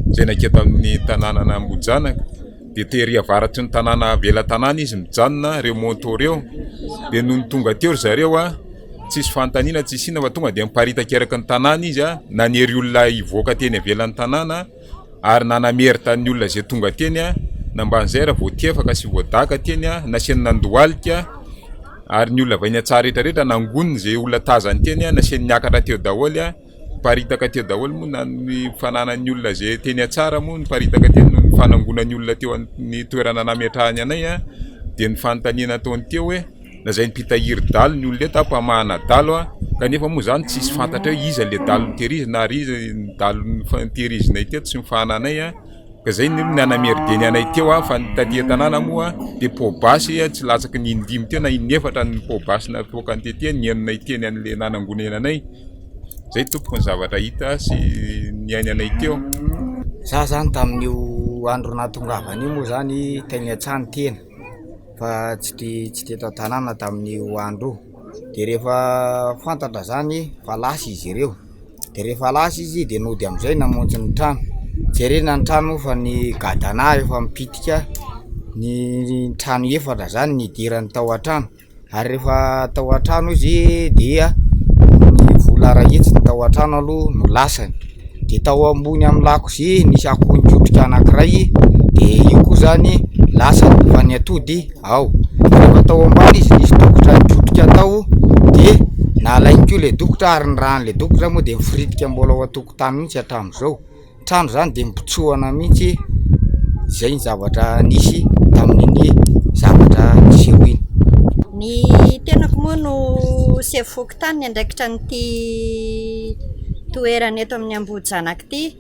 izay nankeo amin'ny tanànan'Ambohijanaka. Dia tery avaratry ny tanàna avela-tanàna izy mijanona ireo moto ireo. Dia nony tonga teo ry zareo a, tsisy fanontaniana tsisy inona fa tonga dia miparitaka eraky ny tanàna izy a, nanery olona hivoaka teny avelan'ny tanàna ary nanamerda ny olona izay tonga teny a, namban'izay raha vao tefaka sy voadaka teny a, nasiany nandohalika ary ny olona avy any an-tsaha rehetra rehetra nangoniny izay olona tazany teny a, nasiany niakatra teo daholo a. Niparitaka teo daholo moa na ny fananan'ny olona izay teny Antsara moa niparitaka teo noho ny fanangonan'ny olona teo amin'ny toerana nametrahany anay dia ny fanontaniana nataony teo hoe lazain'ny mpitahiry dalo ny olona eto mpamahana dalo kanefa moa izany tsisy fantatra hoe iza ilay dalo notehirizina ary iza ny dalo notehirizinay teto sy ny fahananay ka izay no nanamerideny anay teo fa ny taty an-tanàna moa dia poa-basy tsy latsaky ny in-dimy teo na in-efatra ny poa-basy napoakany tety nihainonay teny an'ilay nanangonana anay. Zay tompoko ny zavatra hita sy niainanay teo. Za zany tamin'io andro nahatongavana io moa zany teny an-tsaha ny tena fa tsy de tsy teto an-tanàna tamin'io andro io, de rehefa fantatra zany fa lasa izy ireo, de rehefa lasa izy de nody am'zay namonjy ny trano, jerena ny trano moa fa ny gadana efa mipitika, ny trano efatra zany nidirany tao an-trano. Ary rehefa tao an-trano izy dia ny vola iray hetsy ny tao an-trano aloha no lasany. De tao ambony amin'ny lakozia nisy akoho nikotrika anankiray de io koa zany lasany fa ny atody ao. Rehefa tao ambany izy nisy dokotra nikotrika tao de nalainy koa le dokotra ary ny ràn'le dokotra moa de miforitika mbola ao an-tokotany mihitsy hatramin'izao. Trano zany de nipotsohana mihitsy izay ny zavatra nisy tamin'iny zavatra niseho iny. Ny tenako moa no sefo fokontany niandraikitra an'ity toerana eto amin'ny Ambohijanaka ity.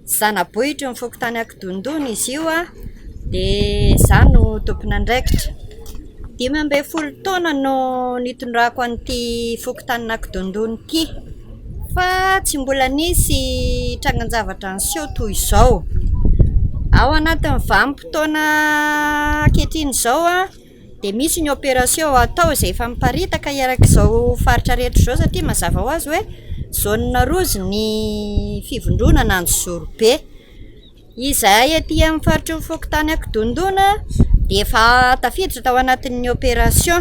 Zana-bohitry ny fokontany Ankidondona izy io dia izaho no tompon'andraikitra. 15 taona no nitondrako an'ity fokontanin'Ankidondona ity fa tsy mbola nisy trangan-javatra niseho toy izao. Ao anatin'ny vanim-potoana ankehitriny izao an, dia misy ny opération atao izay efa miparitaka erak'izao faritra rehetra izao satria mazava ho azy hoe zone rouge ny fivondronana Anjozorobe. Izahay aty amin'ny faritry ny fokontany Ankidondona dia efa tafiditra tao anatin'ny opération.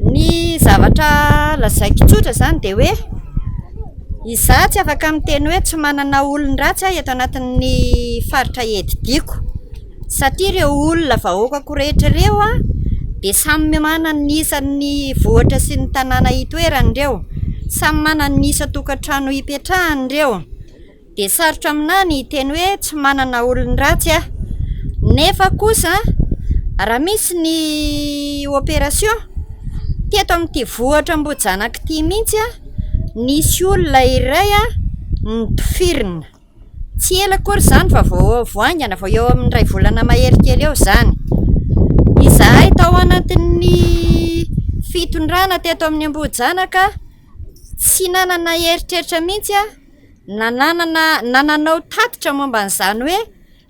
Ny zavatra lazaiko tsotra izany dia hoe izaho tsy afaka miteny hoe tsy manana olon-dratsy aho eto anatin'ny faritra iadidiako satria ireo olona vahoakako rehetra ireo an dia samy manana ny isan'ny vohitra sy ny tanàna itoerany ireo, samy manana ny isan-tokantrano ipetrahany ireo. Dia sarotra aminà ny hiteny hoe tsy manana olon-dratsy aho. Nefa kosa raha misy ny opération, teto amin'ity vohitra Ambohijanaka ity mihitsy nisy olona iray notifirina. Tsy ela akory izany fa vao vao haingana, vao eo amin'ny iray volana mahery kely eo izany. Izahay tao anatin'ny fitondrana teto amin'ny Ambohijanaka tsy nanana eritreritra mihitsy aho. na nanana na nanao tatitra momba an'izany hoe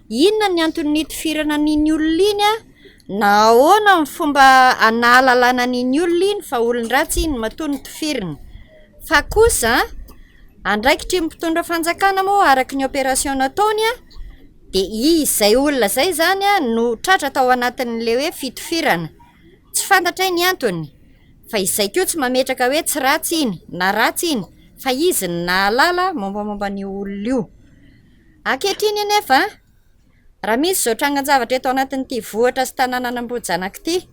inona ny antony nitifirana an'iny olona iny an, na ahoana ny fomba nahalalana an'iny olona iny fa olon-dratsy iny matoa notifirina. Fa kosa andraikitry ny mpitondra fanjakana moa araka ny opération nataony an, dia izay olona izay izany an no tratra tao anatin'ilay hoe fitifirana. Tsy fantatray ny antony fa izay koa tsy mametraka hoe tsy ratsy iny na ratsy iny fa izy no nahalala mombamomba an'io olona io. Ankehitriny anefa, raha misy izao trangan-javatra eto anatin'ity vohitra sy tanànan'Ambohijanaka ity,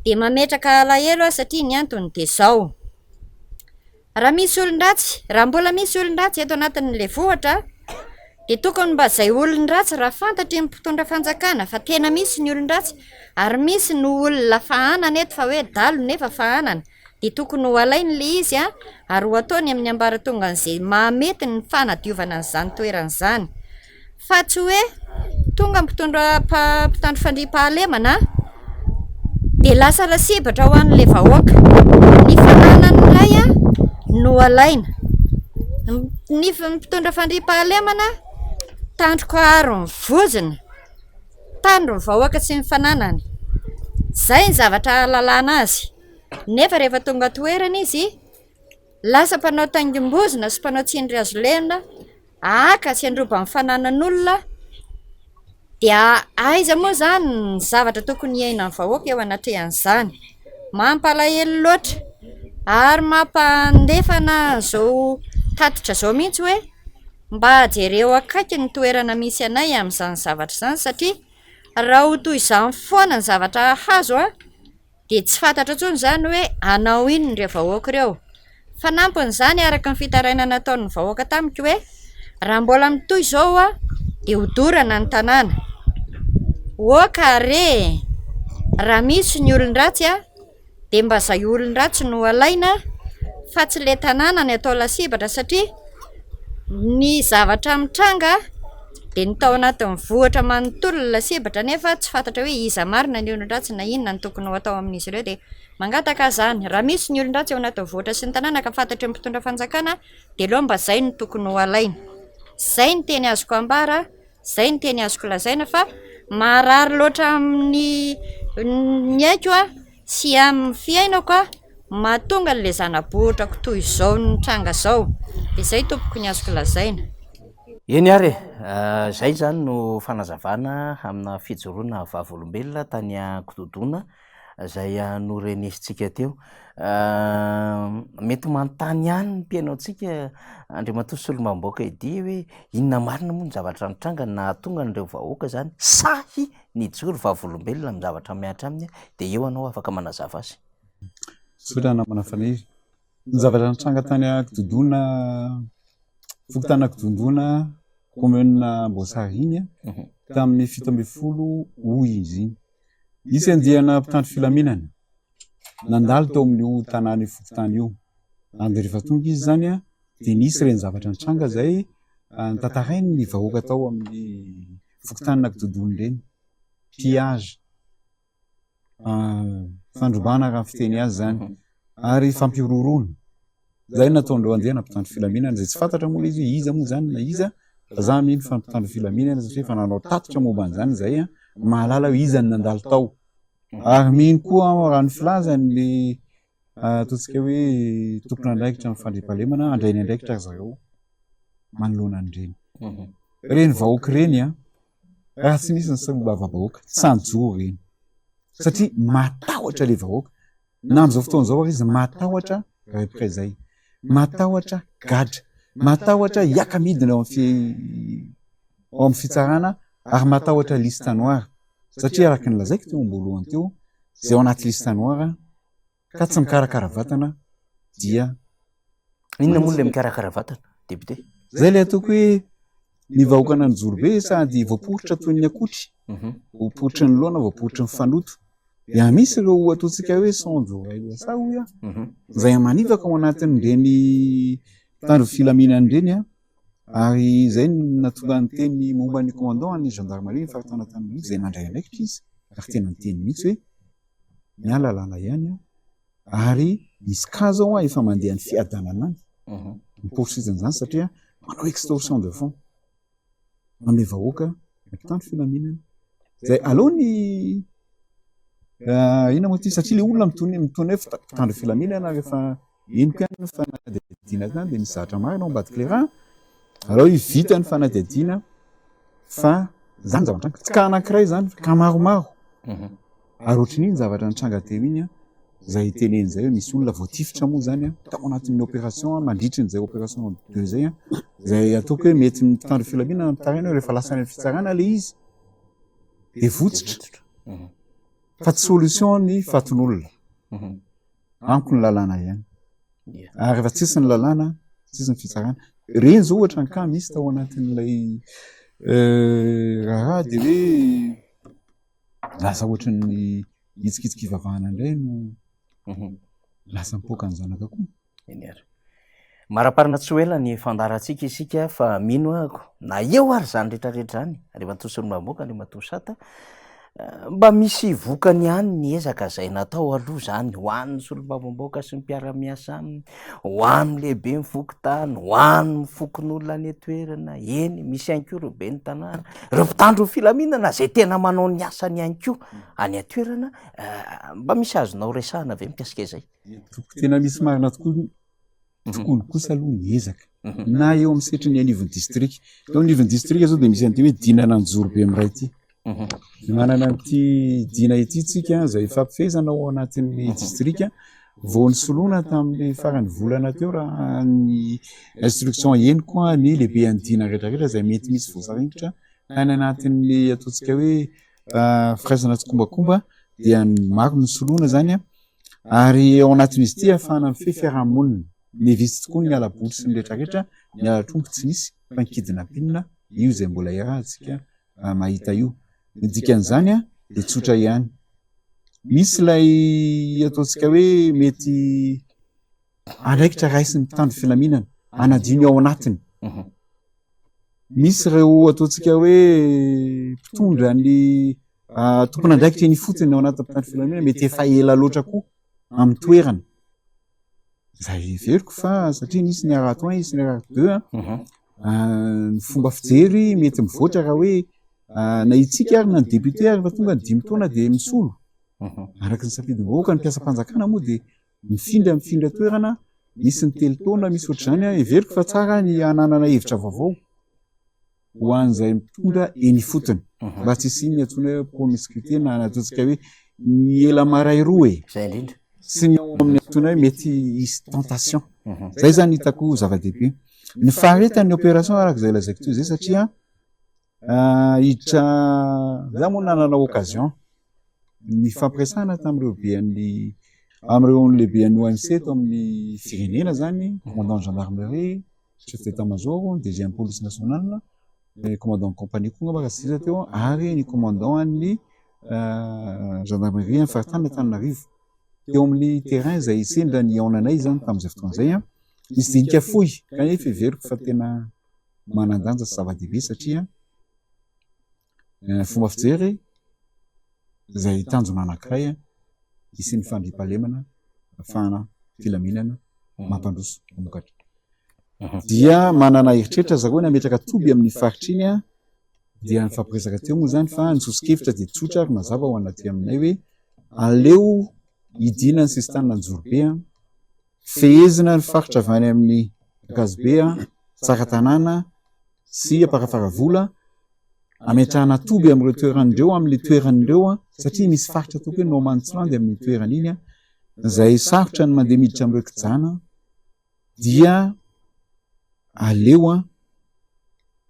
dia mametraka alahelo aho satria ny antony dia izao, raha misy olon-dratsy, raha mbola misy olon-dratsy eto anatin'ilay vohitra, dia tokony mba izay olon-dratsy raha fantatry ny mpitondra fanjakana fa tena misy ny olon-dratsy ary misy no olona fahanana eto fa hoe dalo nefa fahanana, dia tokony ho alainy ilay izy ary ho ataony amin'ny ambaratongan'izay mahamety ny fanadiovana an'izany toerana izany. Fa tsy hoe tonga mpitondra mpitandro fandriampahalemana dia lasa lasibatra ho an'ilay vahoaka. Ny fananany indray no alaina. Ny mpitondra fandriampahalemana tandroka aro ny vozona, tandro ny vahoaka sy ny fananany. Izay ny zavatra ahalalana azy. Nefa rehefa tonga an-toerana izy, lasa mpanao taingim-bozona sy mpanao tsindry hazo lena, haka sy handroba ny fananan'olona, dia aiza moa izany ny zavatra tokony hiainan'ny vahoaka eo anatrehan'izany? Mampalahelo loatra ary mampandefana an'izao tatitra izao mihitsy hoe mba jereo akaiky ny toerana misy anay amin'izany zavatra izany satria raha ho toy izany foana ny zavatra hahazo an, dia tsy fantatra intsony izany hoe hanao inona ireo vahoaka ireo. Fanampin'izany, araka ny fitarainana nataon'ny vahoaka tamiko hoe raha mbola mitohy izao dia hodorana ny tanàna. Oka re e! Raha misy ny olon-dratsy dia mba izay olon-dratsy no alaina fa tsy ilay tanàna no atao lasibatra satria ny zavatra mitranga dia ny tao anatin'ny vohitra manontolo no lasibatra nefa tsy fantatra hoe iza marina ny olon-dratsy na inona no tokony ho atao amin'izy ireo dia mangataka aho izany raha misy ny olon-dratsy ao anatin'ny vohitra sy ny tanàna ka fantatry ny mpitondra fanjakana dia aleo mba izay no tokony ho alaina. Izay ny teny azoko ambara, izay ny teny azoko lazaina fa maharary loatra amin'ny ny aiko aho Tsy amin'ny fiainako aho mahatonga an'ilay zana-bohitrako toy izao nitranga izao. Dia izay tompoko ny azoko lazaina. Eny ary e! Izay izany no fanazavana amina fijoroana vavolombelona tany Ankododona izay norenesintsika teo. Mety manontany ihany ny mpihaino antsika Andriamatoa Solombavambahoaka Eddy hoe inona marina moa ny zavatra nitranga nahatonga an'ireo vahoaka izany sahy nijoro vavolombelona amin'ny zavatra mihatra aminy dia eo ianao afaka manazava azy. Misaotra namana Faniry. Ny zavatra nitranga tany Ankidodona, fokontany Ankidodona, commune Amboasary iny tamin'ny 17 août izy iny. Nisy andiana mpitandro filaminana nandalo tao amin'io tanàna io fokontany io. Ary rehefa tonga izy izany dia nisy ireny zavatra nitranga izay notantarain'ny vahoaka tao amin'ny fokontanin'Ankidodona ireny, pillage, fandrobana raha ny fiteny azy izany ary fampihorohoroana. Izay no nataon'ireo andiana mpitandro filaminana izay tsy fantatra moa ilay izy hoe iza moa izany na iza fa za mino fa mpitandro filaminana satria efa nanao tatitra momba an'izany izay mahalala hoe iza no nandalo tao. Ary mino koa aho raha ny filazan'ny ataontsika hoe tompon'andraikitra amin'ny fandriampahalemana handray ny andraikitra ry zareo manoloana an'ireny. Ireny vahoaka ireny an, raha tsy nisy ny solombavambahoaka tsy nijoro ireny satria matahotra ilay vahoaka. Na amin'izao fotoana izao ary izy matahotra représailles, matahotra gadra, matahotra hiaka-midina ao amin'ny ao amin'ny fitsarana ary matahotra liste noire satria araka ny lazaiko teo am-boalohany teo, izay ao anaty liste noire ka tsy mikarakara vatana dia Inona moa ilay mikarakara vatana, député? Zay ilay ataoko hoe ny vahoakan'Anjorobe sady voaporitra toy ny akotry, voaporitry ny laona, voaporitry ny fanoto. Dia misy ireo ataontsika hoe saonjo iray sa hoy aho, izay manivaka ao anatin'ireny mpitandro filaminana ireny an, ary izay no nahatonga ny teny momba ny commandant an'ny gendarmerie ny faritany Antananarivo izay nandray andraikitra izy ary tena niteny mihitsy hoe miala lalana ihany aho ary misy cas zao an efa mandeha any fiadanana any ny poursuite an'izany satria manao extorsion de fonds amin'ny vahoaka ny mpitandro filaminana zay aleo ny inona moa ty satria le olona mitony mitony hoe mpitandro filaminana rehefa henoko ihany ny fanadihadiana zany de misy zavatra marina ao ambadik'le raha aleo vita ny fanadihadiana fa zany zavatra tsy cas anankiray zany fa cas maromaro Ary ohatrin'iny zavatra nitranga teo iny an, izay teneny izay hoe misy olona voatifitra moa izany an, tao anatin'ny opération an, mandritry an'izay opération deux izay an, izay ataoko hoe mety ny mpitandro filaminana mitaraina hoe rehefa lasa any amin'ny fitsarana ilay izy dia votsotra fa tsy solution ny fatin'olona. Amiko ny lalàna ihany. Ary rehefa tsisy ny lalàna, tsisy ny fitsarana. Ireny izao ohatra ny cas misy tao anatin'ilay raharaha dia hoe Lasa ohatran'ny hitsikitsika ivavahana indray no lasa mipoaka ny zanaka koa. Eny ary. Maraparana tsy ho ela ny fandaharantsika isika fa mino ahako na eo ary izany rehetrarehetra izany, Andriamatoa Solombavambahoaka, Andriamatoa Sata, mba misy vokany ihany ny ezaka izay natao aloha izany ho an'ny Solombavambahoaka sy ny mpiara-miasa aminy, ho an'ny lehiben'ny fokontany, ho an'ny fokonolona any an-toerana, eny misy ihany koa ireo ben'ny tanàna, ireo mpitandro ny filaminana izay tena manao ny asany ihany koa any an-toerana, mba misy azonao resahana ve mikasika izay? Toko tena misy marina tokoa tokony kosa aloha ny ezaka na eo amin'ny setrin'ny anivon'ny distrika. Eo anivon'ny distrika zao dia misy an'ity hoe dinan'Anjorobe miray ity. Manana an'ity dina ity tsika izay ifampifehezana ao anatin'ny distrika vao nisoloana tamin'ny faran'ny volana teo raha ny instruction henoko ny lehiben'ny dina rehetrarehetra izay mety misy voasaringotra any anatin'ny ataontsika hoe firaisana tsikombakomba dia ny maro nisoloana izany ary ao anatin'izy ity ahafahana mifehy fiarahamonina. Miha-vitsy tokoa ny hala-boly sy ny rehetrarehetra, ny halatr'omby tsy misy fa ny kidnapping io izay mbola iarahantsika mahita io. Ny dikan'izany dia tsotra ihany. Misy ilay ataontsika hoe mety andraikitra raisin'ny mpitandro filaminana, hanadino ao anatiny. Misy ireo ataontsika hoe mpitondra ny tompon'andraikitra eny ifotony ao anatin'ny mpitandro filaminana mety efa ela loatra koa amin'ny toerana. Izay heveriko fa satria nisy ny harato un, nisy ny harato deux an, ny fomba fijery mety mivoatra raha hoe na itsika ary na ny député ary efa tonga ny dimy taona dia misolo. Araka ny safidim-bahoaka ny mpiasam-panjakana moa dia mifindra mifindra toerana, misy ny telo taona, misy ohatr'izany an, heveriko fa tsara ny hananana hevitra vaovao. ho an'izay mitondra eny ifotony mba tsy hisian'ny antsoina hoe promiscuité na ny ataontsika hoe ny ela maray roa e Izay indrindra. sy ny ao amin'ny antsoina hoe mety hisy tentation. Izay zany hitako zava-dehibe. Ny faharetan'ny opération araka izay lazaiko teo izay satria hiditra za moa nanana occasion nifampiresahana tamin'ireo be an'ny amin'ireo lehiben'ny OMC eto amin'ny firenena zany, commandant gendarmerie, chef d'état major, DG an'ny police nationale, ny commandant de compagnie koa angamba raha tsy diso teo ary ny commandant an'ny gendarmerie an'ny faritany Antananarivo. Teo amin'ny terrain izay sendra nihaonanay izany tamin'izay fotoana izay an, nisy dinika fohy kanefa heveriko fa tena manan-danja sy zava-dehibe satria fomba fijery izay tanjona anankiray hisian'ny fandriampahalemana, ahafahana filaminana mampandroso mamokatra. Dia manana eritreritra zareo ny hametraka toby amin'ny faritra iny dia nifampiresaka teo moa izany fa ny soso-kevitra dia tsotra ary mazava ho an'aty aminay hoe aleo hidiana ny sisin-tanin'Anjorobe, fehezina ny faritra avy any amin'ny Ankazobe, Tsaratanàna sy Amparafaravola, ametrahana toby amin'ireo toerana ireo, amin'ilay toerana ireo satria misy faritra ataoko hoe no man's land amin'iny toerana iny. izay sarotra ny mandeha miditra amin'ireo kijana dia aleo an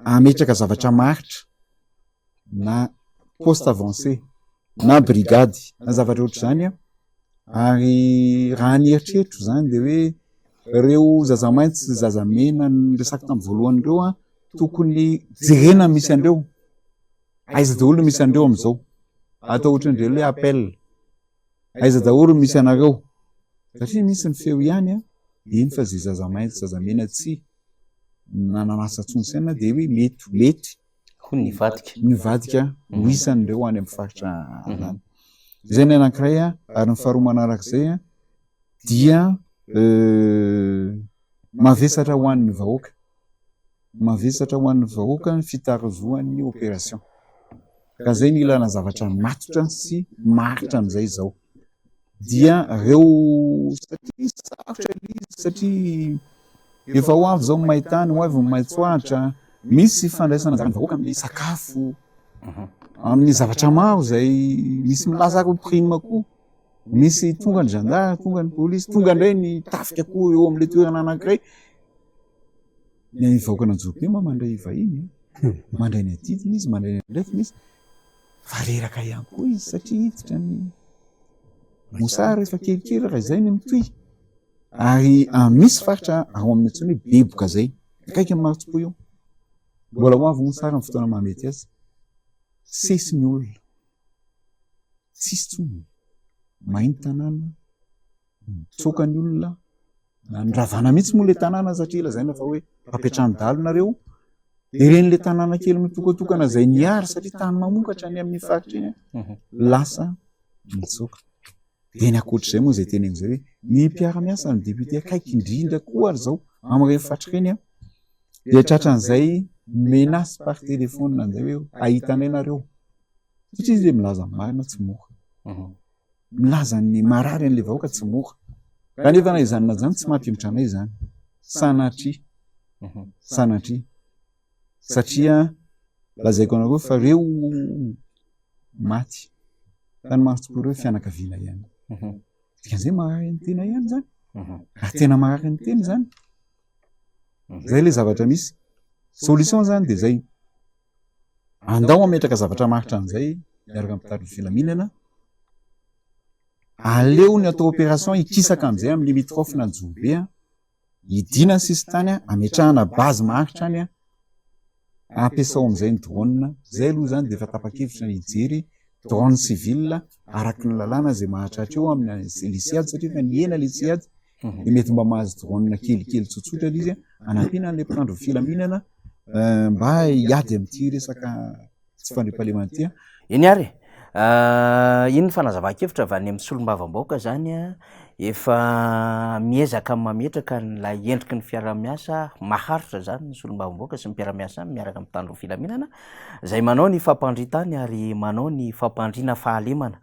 ametraka zavatra maharitra na poste avancé na brigade na zavatra ohatr'izany an, ary raha ny eritreritro izany dia hoe ireo zaza mainty sy zaza mena niresako tamin'ny voalohany ireo an, tokony jerena ny misy an'ireo, aiza daholo no misy an'ireo amin'izao, atao ohatran'ireny hoe appel. Aiza daholo no misy anareo? Satria misy ny feo ihany an, eny fa zay zaza mainty zaza mena tsy nanana asa tsony saina dia hoe mety mety Hono nivadika. Nivadika ho isan'ireo any amin'ny faritra any. Izay ny anankiray an, ary ny faharoa manarak'izay an dia mavesatra ho an'ny vahoaka. Mavesatra ho an'ny vahoaka ny fitarazohan'ny opération. Ka zay no ilana zavatra matotra sy maharitra amin'izay izao. Dia reo satria sarotra ilay izy satria efa ho avy izao ny maintany, ho avy ny maitsoahitra, misy fandraisana anjaran'ny vahoaka amin'ny sakafo, amin'ny zavatra maro izay misy milaza ary ho prime koa. Misy tonga ny zandary, tonga ny polisy, tonga indray ny tafika koa eo amin'ilay toerana anankiray. Ny vahoakan'Anjorobe moa mandray vahiny e, mandray ny adidiny izy, mandray ny andraikiny izy, fa reraka ihany koa izy satria hiditra ny mosary rehefa kelikely raha izay no mitohy. Ary misy faritra ao amin'ny antsoina hoe Beboka izay, akaiky ny Marotsipo io. Mbola ho avy mosary amin'ny fotoana mahamety azy. Sesy ny olona, tsisy intsony, may ny tanàna, mitsoaka ny olona. Noravana mihitsy moa ilay tanàna satria lazaina fa hoe mpampiantrano dahalo nareo. Dia ireny ilay tanàna kely mitokatokana izay niary satria tany mamokatra any amin'ny faritra iny, lasa nitsoaka. Dia ny ankoatr'izay moa izay teneniko izay hoe ny mpiara-miasa ny député akaiky indrindra koa ary izao amin'ireny faritra ireny dia tratran'izay menace par téléphone an'izay hoe hahita anay nareo. Satria izy dia milaza ny marina tsy mora. milaza ny marary an'ilay vahoaka tsy mora. Kanefa na izany na izany tsy mampihemotra anay izany. Sanatria. Mhm. Sanatria. Satria lazaiko anareo fa reo maty tany Marotsipo ireo fianakaviana ihany. Mhm. Dikan'izay marary ny tena ihany izany. Mhm. Raha tena marary ny tena izany. Zay ilay zavatra misy. Solution zany dia zay. Andao hametraka zavatra maharitra an'izay miaraka amin'ny mpitandro ny filaminana. Aleo ny atao opération hikisaka amin'izay amin'ny limitrophe n'Anjorobe, hidiana ny sisintany, hametrahana base maharitra any, ampiasao amin'izay ny drone. Zay aloha zany dia efa tapa-kevitra ny hijery drone civil araky ny lalàna izay mahatratra eo amin'ny lycéade satria efa nihena lycéade dia mety mba mahazo drone kelikely tsotsotra ilay izy hanampiana an'ilay mpitandro filaminana mba hiady amin'ity resaka tsy fandriampahalemana ity. Eny ary e! Iny ny fanazavan-kevitra avy any amin'ny solombavambahoaka izany efa miezaka mametraka an'ilay endriky ny fiaraha-miasa maharitra izany ny solombavambahoaka sy ny mpiara-miasa aminy miaraka amin'ny mpitandro ny filaminana izay manao ny fampandrin-tany ary manao ny fampandriana fahalemana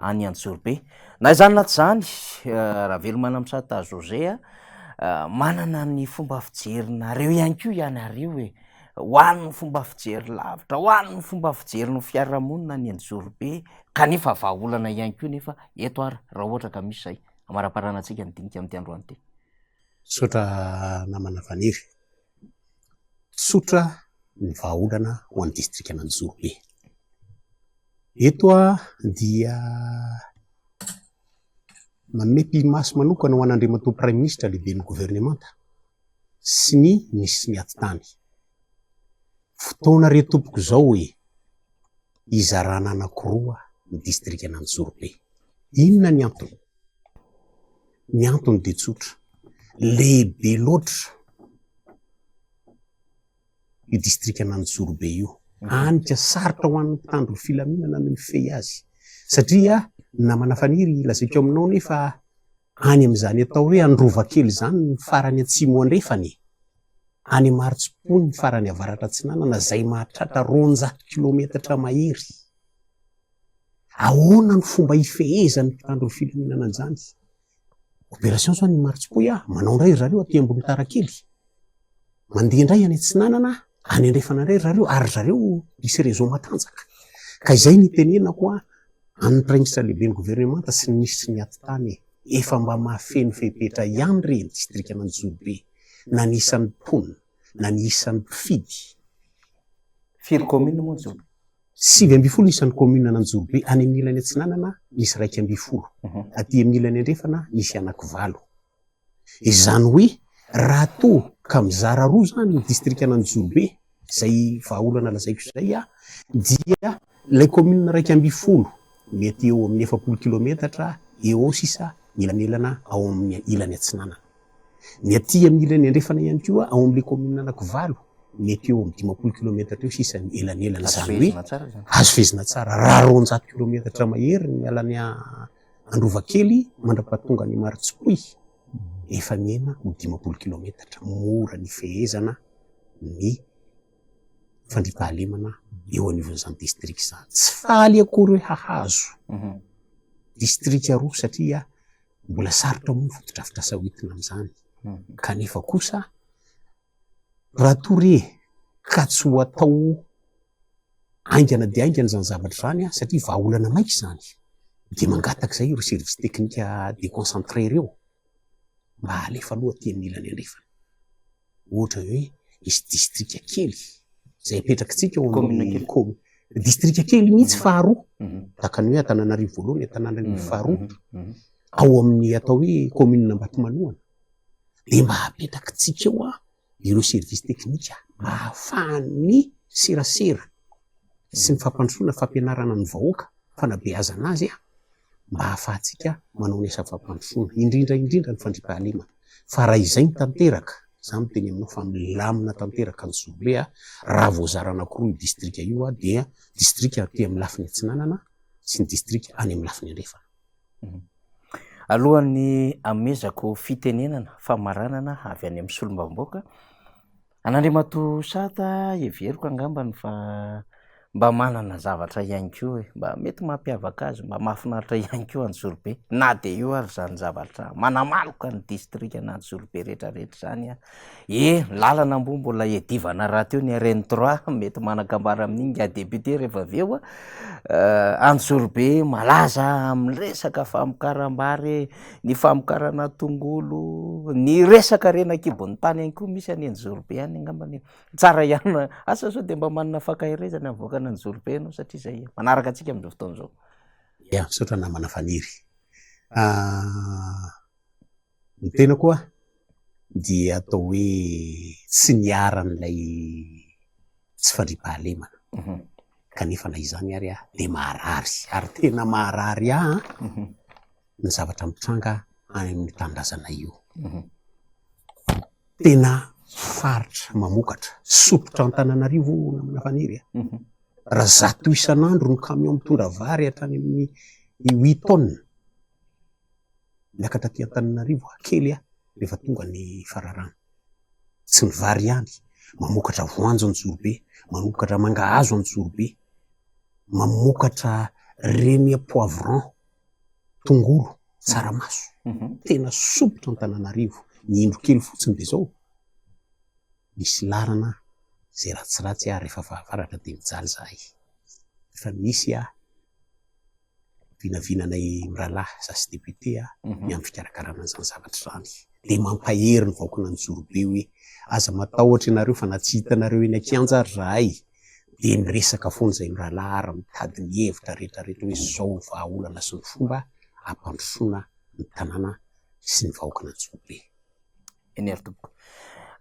any Anjozorobe. Na izany na tsy izany, Ravelomanamisata José a, manana ny fomba fijerinareo ihany koa ianareo e, ho an'ny fomba fijery lavitra, ho an'ny fomba fijerin'ny fiarahamonina any Anjozorobe, kanefa vahaolana ihany koa nefa eto ary raha ohatra ka misy izay. Amaraparana antsika ny dinika amin'ity androany ity. Misaotra namana Faniry. Tsotra ny vahaolana ho an'ny distrikan'Anjozorobe. Eto aho dia manome pi-maso manokana ho an'Andriamatoa Praiminisitra lehiben'ny governemanta sy ny minisitry ny atitany. Fotoana re tompoko izao e! Hizarana anankiroa ny distrikan'Anjozorobe. Inona ny antony? Ny antony dia tsotra, lehibe loatra io distrikan'Anjozorobe io, hany ka sarotra ho an'ny mpitandro ny filaminana ny mifehy azy, satria namana Faniry lazaiko aminao nefa any amin'izany atao hoe Androvakely izany ny farany atsimo andrefana e, any Marotsipo ny farany avaratra atsinanana izay mahatratra 200 kilometatra mahery. Ahoana ny fomba hifehezan'ny mpitandro ny filaminana an'izany? Opération zao ny Marotsipoy ah, manao indray ry zareo aty ambony Tarakely. Mandeha indray any atsinanana, any andrefana indray ry zareo, ary ry zareo misy réseau matanjaka. Ka izay no itenenako ah, amin'ny praiminisitra lehiben'ny governemanta sy ny minisitry ny atitany e. Efa mba mahafeno fepetra ihany re ny distrikan'Anjozorobe na ny isan'ny mponina na ny isan'ny mpifidy. Firy commune moa Anjozorobe? 19 ny isan'ny commune an'Anjozorobe, any amin'ny ilany atsinanana misy 11, aty amin'ny ilany andrefana misy anakivalo. Izany hoe raha toa ka mizara roa izany ny distrikan'Anjozorobe, izay vahaolana lazaiko izay, dia ilay commune 11 mety eo amin'ny 40 kilometatra eo eo sisa ny elanelana ao amin'ny ilany atsinanana. Ny aty amin'ny ilany andrefana ihany koa ao amin'ilay commune anakivalo mety eo amin'ny 50 kilometatra eo sisa ny elanelana. Izany hoe azo fehezina tsara. Raha 200 kilometatra mahery ny miala any Androvakely mandra-pahatonga any Marotsipoy, efa mihena ho 50 kilometatra. Mora ny fehezana ny fandriampahalemana eo anivon'izany distrika izany. Tsy faly akory hoe hahazo distrika roa satria mbola sarotra moa ny fotodrafitrasa hoentina amin'izany. Kanefa kosa raha toa re ka tsy ho atao haingana dia haingana izany zavatra izany satria vahaolana maika izany dia mangataka izay ireo service technique déconcentré ireo mba halefa aloha aty amin'ny ilany andrefana. Ohatra hoe misy distrika kely izay apetrakitsika ao amin'ny commune, distrika kely mihitsy faharoa, tahaka ny hoe Antananarivo voalohany, Antananarivo faharoa, ao amin'ny atao hoe commune Ambatomanohana, dia mba apetrakitsika eo ireo service technique mba ahafahan'ny serasera sy ny fampandrosoana, fampianarana ny vahoaka, fanabeazana azy mba ahafahantsika manao ny asa fampandrosoana, indrindra indrindra ny fandriampahalemana. Fa raha izay no tanteraka, za miteny aminao fa milamina tanteraka ny Solobe raha voazara anankiroa io distrika io dia distrika aty amin'ny lafiny atsinanana sy ny distrika any amin'ny lafiny andrefana. Alohan'ny hamezako fitenenana famaranana avy any amin'ny solombavambahoaka, an'Andriamatoa Sata heveriko angambany fa mba manana zavatra ihany koa e, mba mety mampiavaka azy, mba mahafinaritra ihany koa Anjozorobe, na dia eo ary izany zavatra manamaloka ny distrikan'Anjozorobe rehetrarehetra izany an. E, ny lalana moa mbola iadivana rahateo ny RN trois, mety manan-kambara amin'iny ingahy député rehefa avy eo an. Anjozorobe malaza amin'ny resaka famokaram-bary e, ny famokarana tongolo, ny resaka harena an-kibon'ny tany ihany koa misy any Anjozorobe any angambany e. Tsara ihany, asa sao dia mba manana fankaherezana ny vahoakan'Anjozorobe ianao satria izay manaraka antsika amin'izao fotoana izao. Ya, misaotra namana Faniry. Ny tena koa dia atao hoe tsy niharan'ilay tsy fandriampahalemana. Kanefa na izany ary aho dia maharary, ary tena maharary ahy ny zavatra mitranga any amin'ny tanindrazanay io. Tena faritra mamokatra, sompitra Antananarivo namana Faniry a. Raha zato isan'andro ny camion mitondra vary hatrany amin'ny huit tonnes miakatra aty Antananarivo kely rehefa tonga ny fararano. Tsy ny vary ihany, mamokatra voanjo Anjozorobe, mamokatra mangahazo Anjozorobe, mamokatra reny poivron, tongolo, tsaramaso. Tena sompitra Antananarivo. Ny indro kely fotsiny dia izao, misy larana izay ratsiratsy ary rehefa fahavaratra dia mijaly izahay. Efa misy vinavinanay mirahalahy za sy député ny amin'ny fikarakarana an'izany zavatra izany. Dia mampahery ny vahoakan'Anjozorobe hoe aza matahotra ianareo fa na tsy hitanareo eny an-kianja ary izahay dia miresaka foana izahay mirahalahy ary mitady ny hevitra rehetra rehetra hoe izao ny vahaolana sy ny fomba hampandrosoana ny tanàna sy ny vahoakan'Anjozorobe. Eny ary tompoko.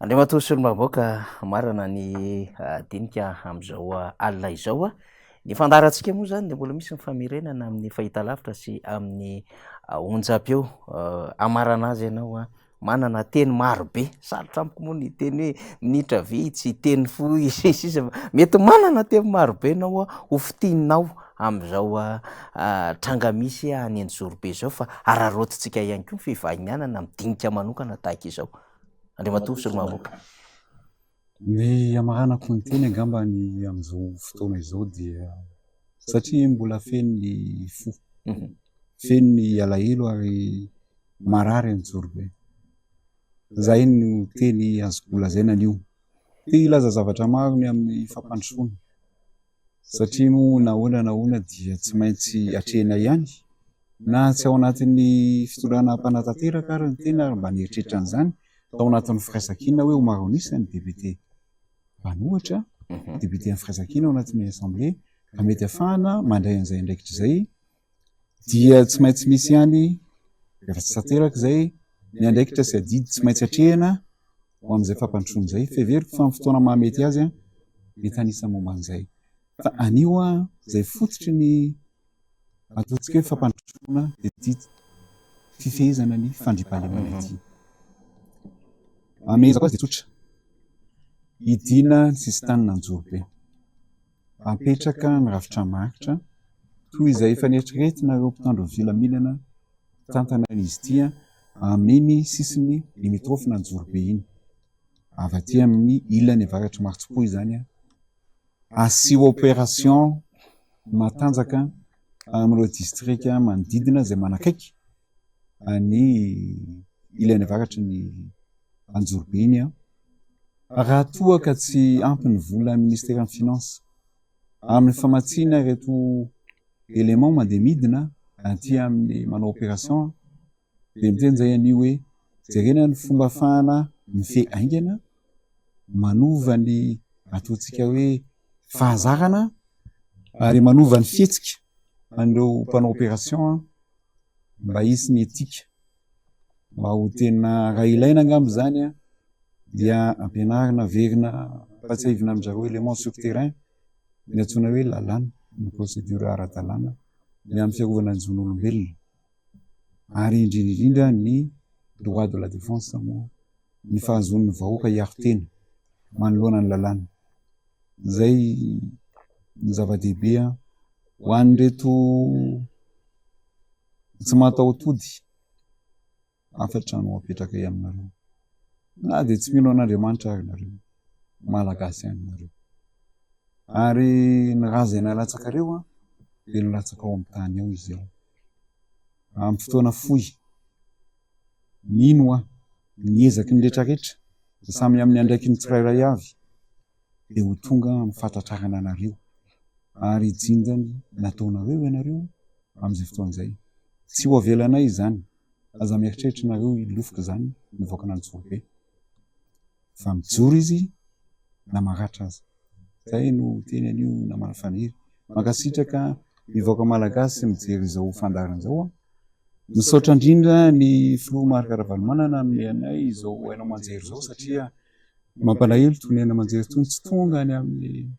Andriamatoa Solombavambahoaka, marina ny dinika amin'izao alina izao. Ny fandaharantsika moa izany dia mbola misy ny famerenana amin'ny fahitalavitra sy amin'ny onjam-peo. Hamarana azy ianao, manana teny maro be, sarotra amiko moa ny hiteny hoe minitra vitsy, teny fohy sy ny sisa fa mety manana teny maro be ianao ho fintininao amin'izao tranga misy any Anjozorobe izao fa araraotintsika ihany koa ny fivahinianana amin'ny dinika manokana tahaka izao. Andriamatoa Solombavambahoaka. Ny hamaranako ny teny angamba ny amin'izao fotoana izao dia satria mbola feno ny fo, feno ny alahelo ary marary Anjozorobe. Izay no teny azoko lazaina anio. Te hilaza zavatra maro ny amin'ny fampandrosoana satria moa na ahoana na ahoana dia tsy maintsy atrehina ihany. Na tsy ao anatin'ny fitondrana mpanatanteraka ary ny tena ary mba nieritreritra an'izany tao anatin'ny firaisankina hoe ho maro an'isa ny député mpanohitra, député an'ny firaisankina ao anatin'ny assemblée ka mety ahafahana mandray an'izay andraikitra izay dia tsy maintsy misy ihany rehefa tsy tanteraka izay ny andraikitra sy adidy tsy maintsy atrehina ho amin'izay fampandrosoana izay. Fa heveriko fa amin'ny fotoana mahamety azy hitanisa momba an'izay. Fa anio izay fototry ny ataontsika hoe fampandrosoana dia ity fifehezana ny fandriampahalemana ity. Amehezako azy dia tsotra. Hidiana ny sisin-tanin'Anjorobe. Apetraka ny rafitra maharitra toy izay efa neritreretina ireo mpitandro ny filaminana mpitantana izy ity amin'iny sisiny limitrophe n'Anjorobe iny. Avy aty amin'ny ilany avaratr'i Marotsipoy izany. Asio opération matanjaka amin'ireo distrika manodidina izay manakaiky ny ilany avaratry ny Anjorobe iny. Raha toa ka tsy ampy ny vola ministeran'ny finance amin'ny famatsiana ireto éléments mandeha midina aty amin'ny manao opération dia miteny izay anio hoe jerena ny fomba ahafahana mifehy haingana, manova ny ataontsika hoe fahazarana ary manova ny fihetsika an'ireo mpanao opération mba hisy ny éthique mba ho tena raha ilaina angamba izany dia ampianarina averina ampatsiahivina amin-dry zareo élément sur terrain ny antsoina hoe lalàna, ny procédure ara-dalàna ny amin'ny fiarovana ny zon'olombelona. ary indrindra indrindra ny droit de la défense moa, ny fahazoan'ny vahoaka hiaro tena manoloana ny lalàna. Izay ny zava-dehibe ho an'ireto tsy mahataho-tody. Hafatra no apetrakay aminareo. Na dia tsy mino an'Andriamanitra ary nareo, Malagasy ihany nareo. Ary ny ra izay nalatsakareo dia nilatsaka ao amin'ny tany ao izy ao. Amin'ny fotoana fohy, mino aho, ny ezaky ny retraretra, samy amin'ny andraikiny tsirairay avy, dia ho tonga amin'ny fahatratrarana anareo. Ary hijinja ny nataonareo ianareo amin'izay fotoana izay. Tsy ho avelanay izany. Aza mieritreritra nareo hilofoka izany ny vahoakan'Anjorobe fa mijoro izy na maratra aza. Zay no teny anio namana Faniry. Mankasitraka ny vahoaka malagasy mijery izao fandaharana izao. Misaotra indrindra ny filoha Marc Ravalomanana nanome anay izao haino aman-jery izao satria mampalahelo itony haino aman-jery itony tsy tonga any amin'ny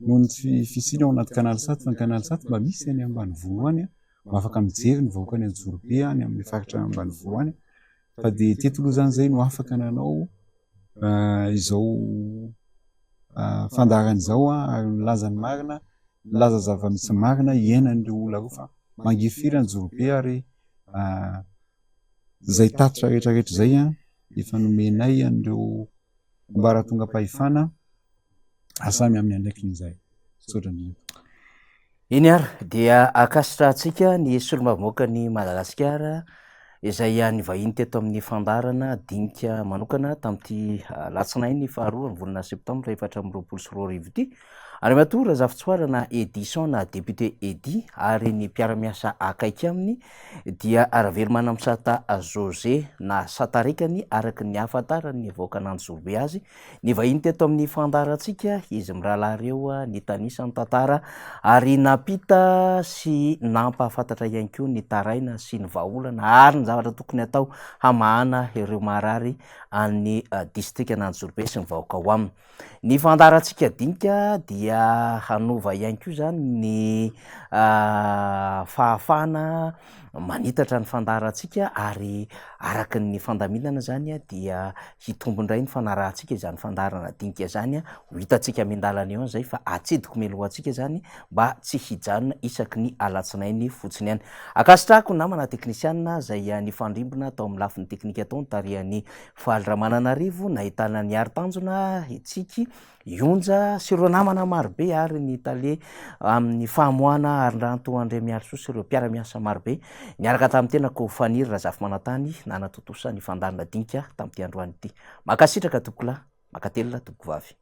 noho ny fisiana ao anaty canal sat fa ny canal sat mba misy any ambanivolo any. mba afaka mijery ny vahoaka any Anjorobe any amin'ny faritra ambanivolo any fa dia teto aloha izany izay no afaka nanao izao fandaharana izao ary nilaza ny marina, nilaza zava-misy marina iainan'ireo olona ireo fa mangirifiry Anjorobe ary izay tatitra rehetra rehetra izay efa nomenay an'ireo ambaratongam-pahefana ary samy amin'ny andraikiny izay. Misaotra indrindra. Eny ary dia ankasitrahantsika ny solombavambahoakan'i Madagasikara izay nivahiny teto amin'ny fandaharana dinika manokana tamin'ity alatsinainy faharoa ny volana septambra 2024 ity. Andriamatoa Razafintsoarana Edison na député Eddy ary ny mpiara-miasa akaiky aminy dia Ravelomanamisata José na Satarekany araka ny ahafantaran'ny vahoakan'Anjozorobe azy Nivahiny teto amin'ny fandaharantsika izy mirahalahy ireo nitanisa ny tantara ary nampita sy nampahafantatra ihany koa ny taraina sy ny vahaolana ary ny zavatra tokony hatao hamahana ireo marary any distrikan'Anjozorobe sy ny vahoaka ao aminy. Ny fandaharantsika dinika dia hanova ihany koa izany ny fahafahana manitatra ny fandaharantsika ary araka ny fandaminana izany dia hitombo indray ny fanarahantsika izany fandaharana dinika izany, ho hitantsika miandalana eo izay fa atsidiko mialoha antsika izany mba tsy hijanona isaky ny alatsinainy fotsiny ihany. Ankasitrahako ny namana teknisianina izay nifandrimbona tao amin'ny lafiny teknika tao notarihan'i Faly Ramananarivo, nahitana an'i Hary Tanjona, Tsiky, Ionja sy ireo namana marobe ary ny tale amin'ny famoahana Harindrato Andriamiharisoa sy ireo mpiara-miasa marobe niaraka tamin'ny tenako Faniry Razafimanantany nanatontosa ny fandaharana dinika tamin'ity androany ity. Mankasitraka tompokolahy, mankatelina tompokovavy.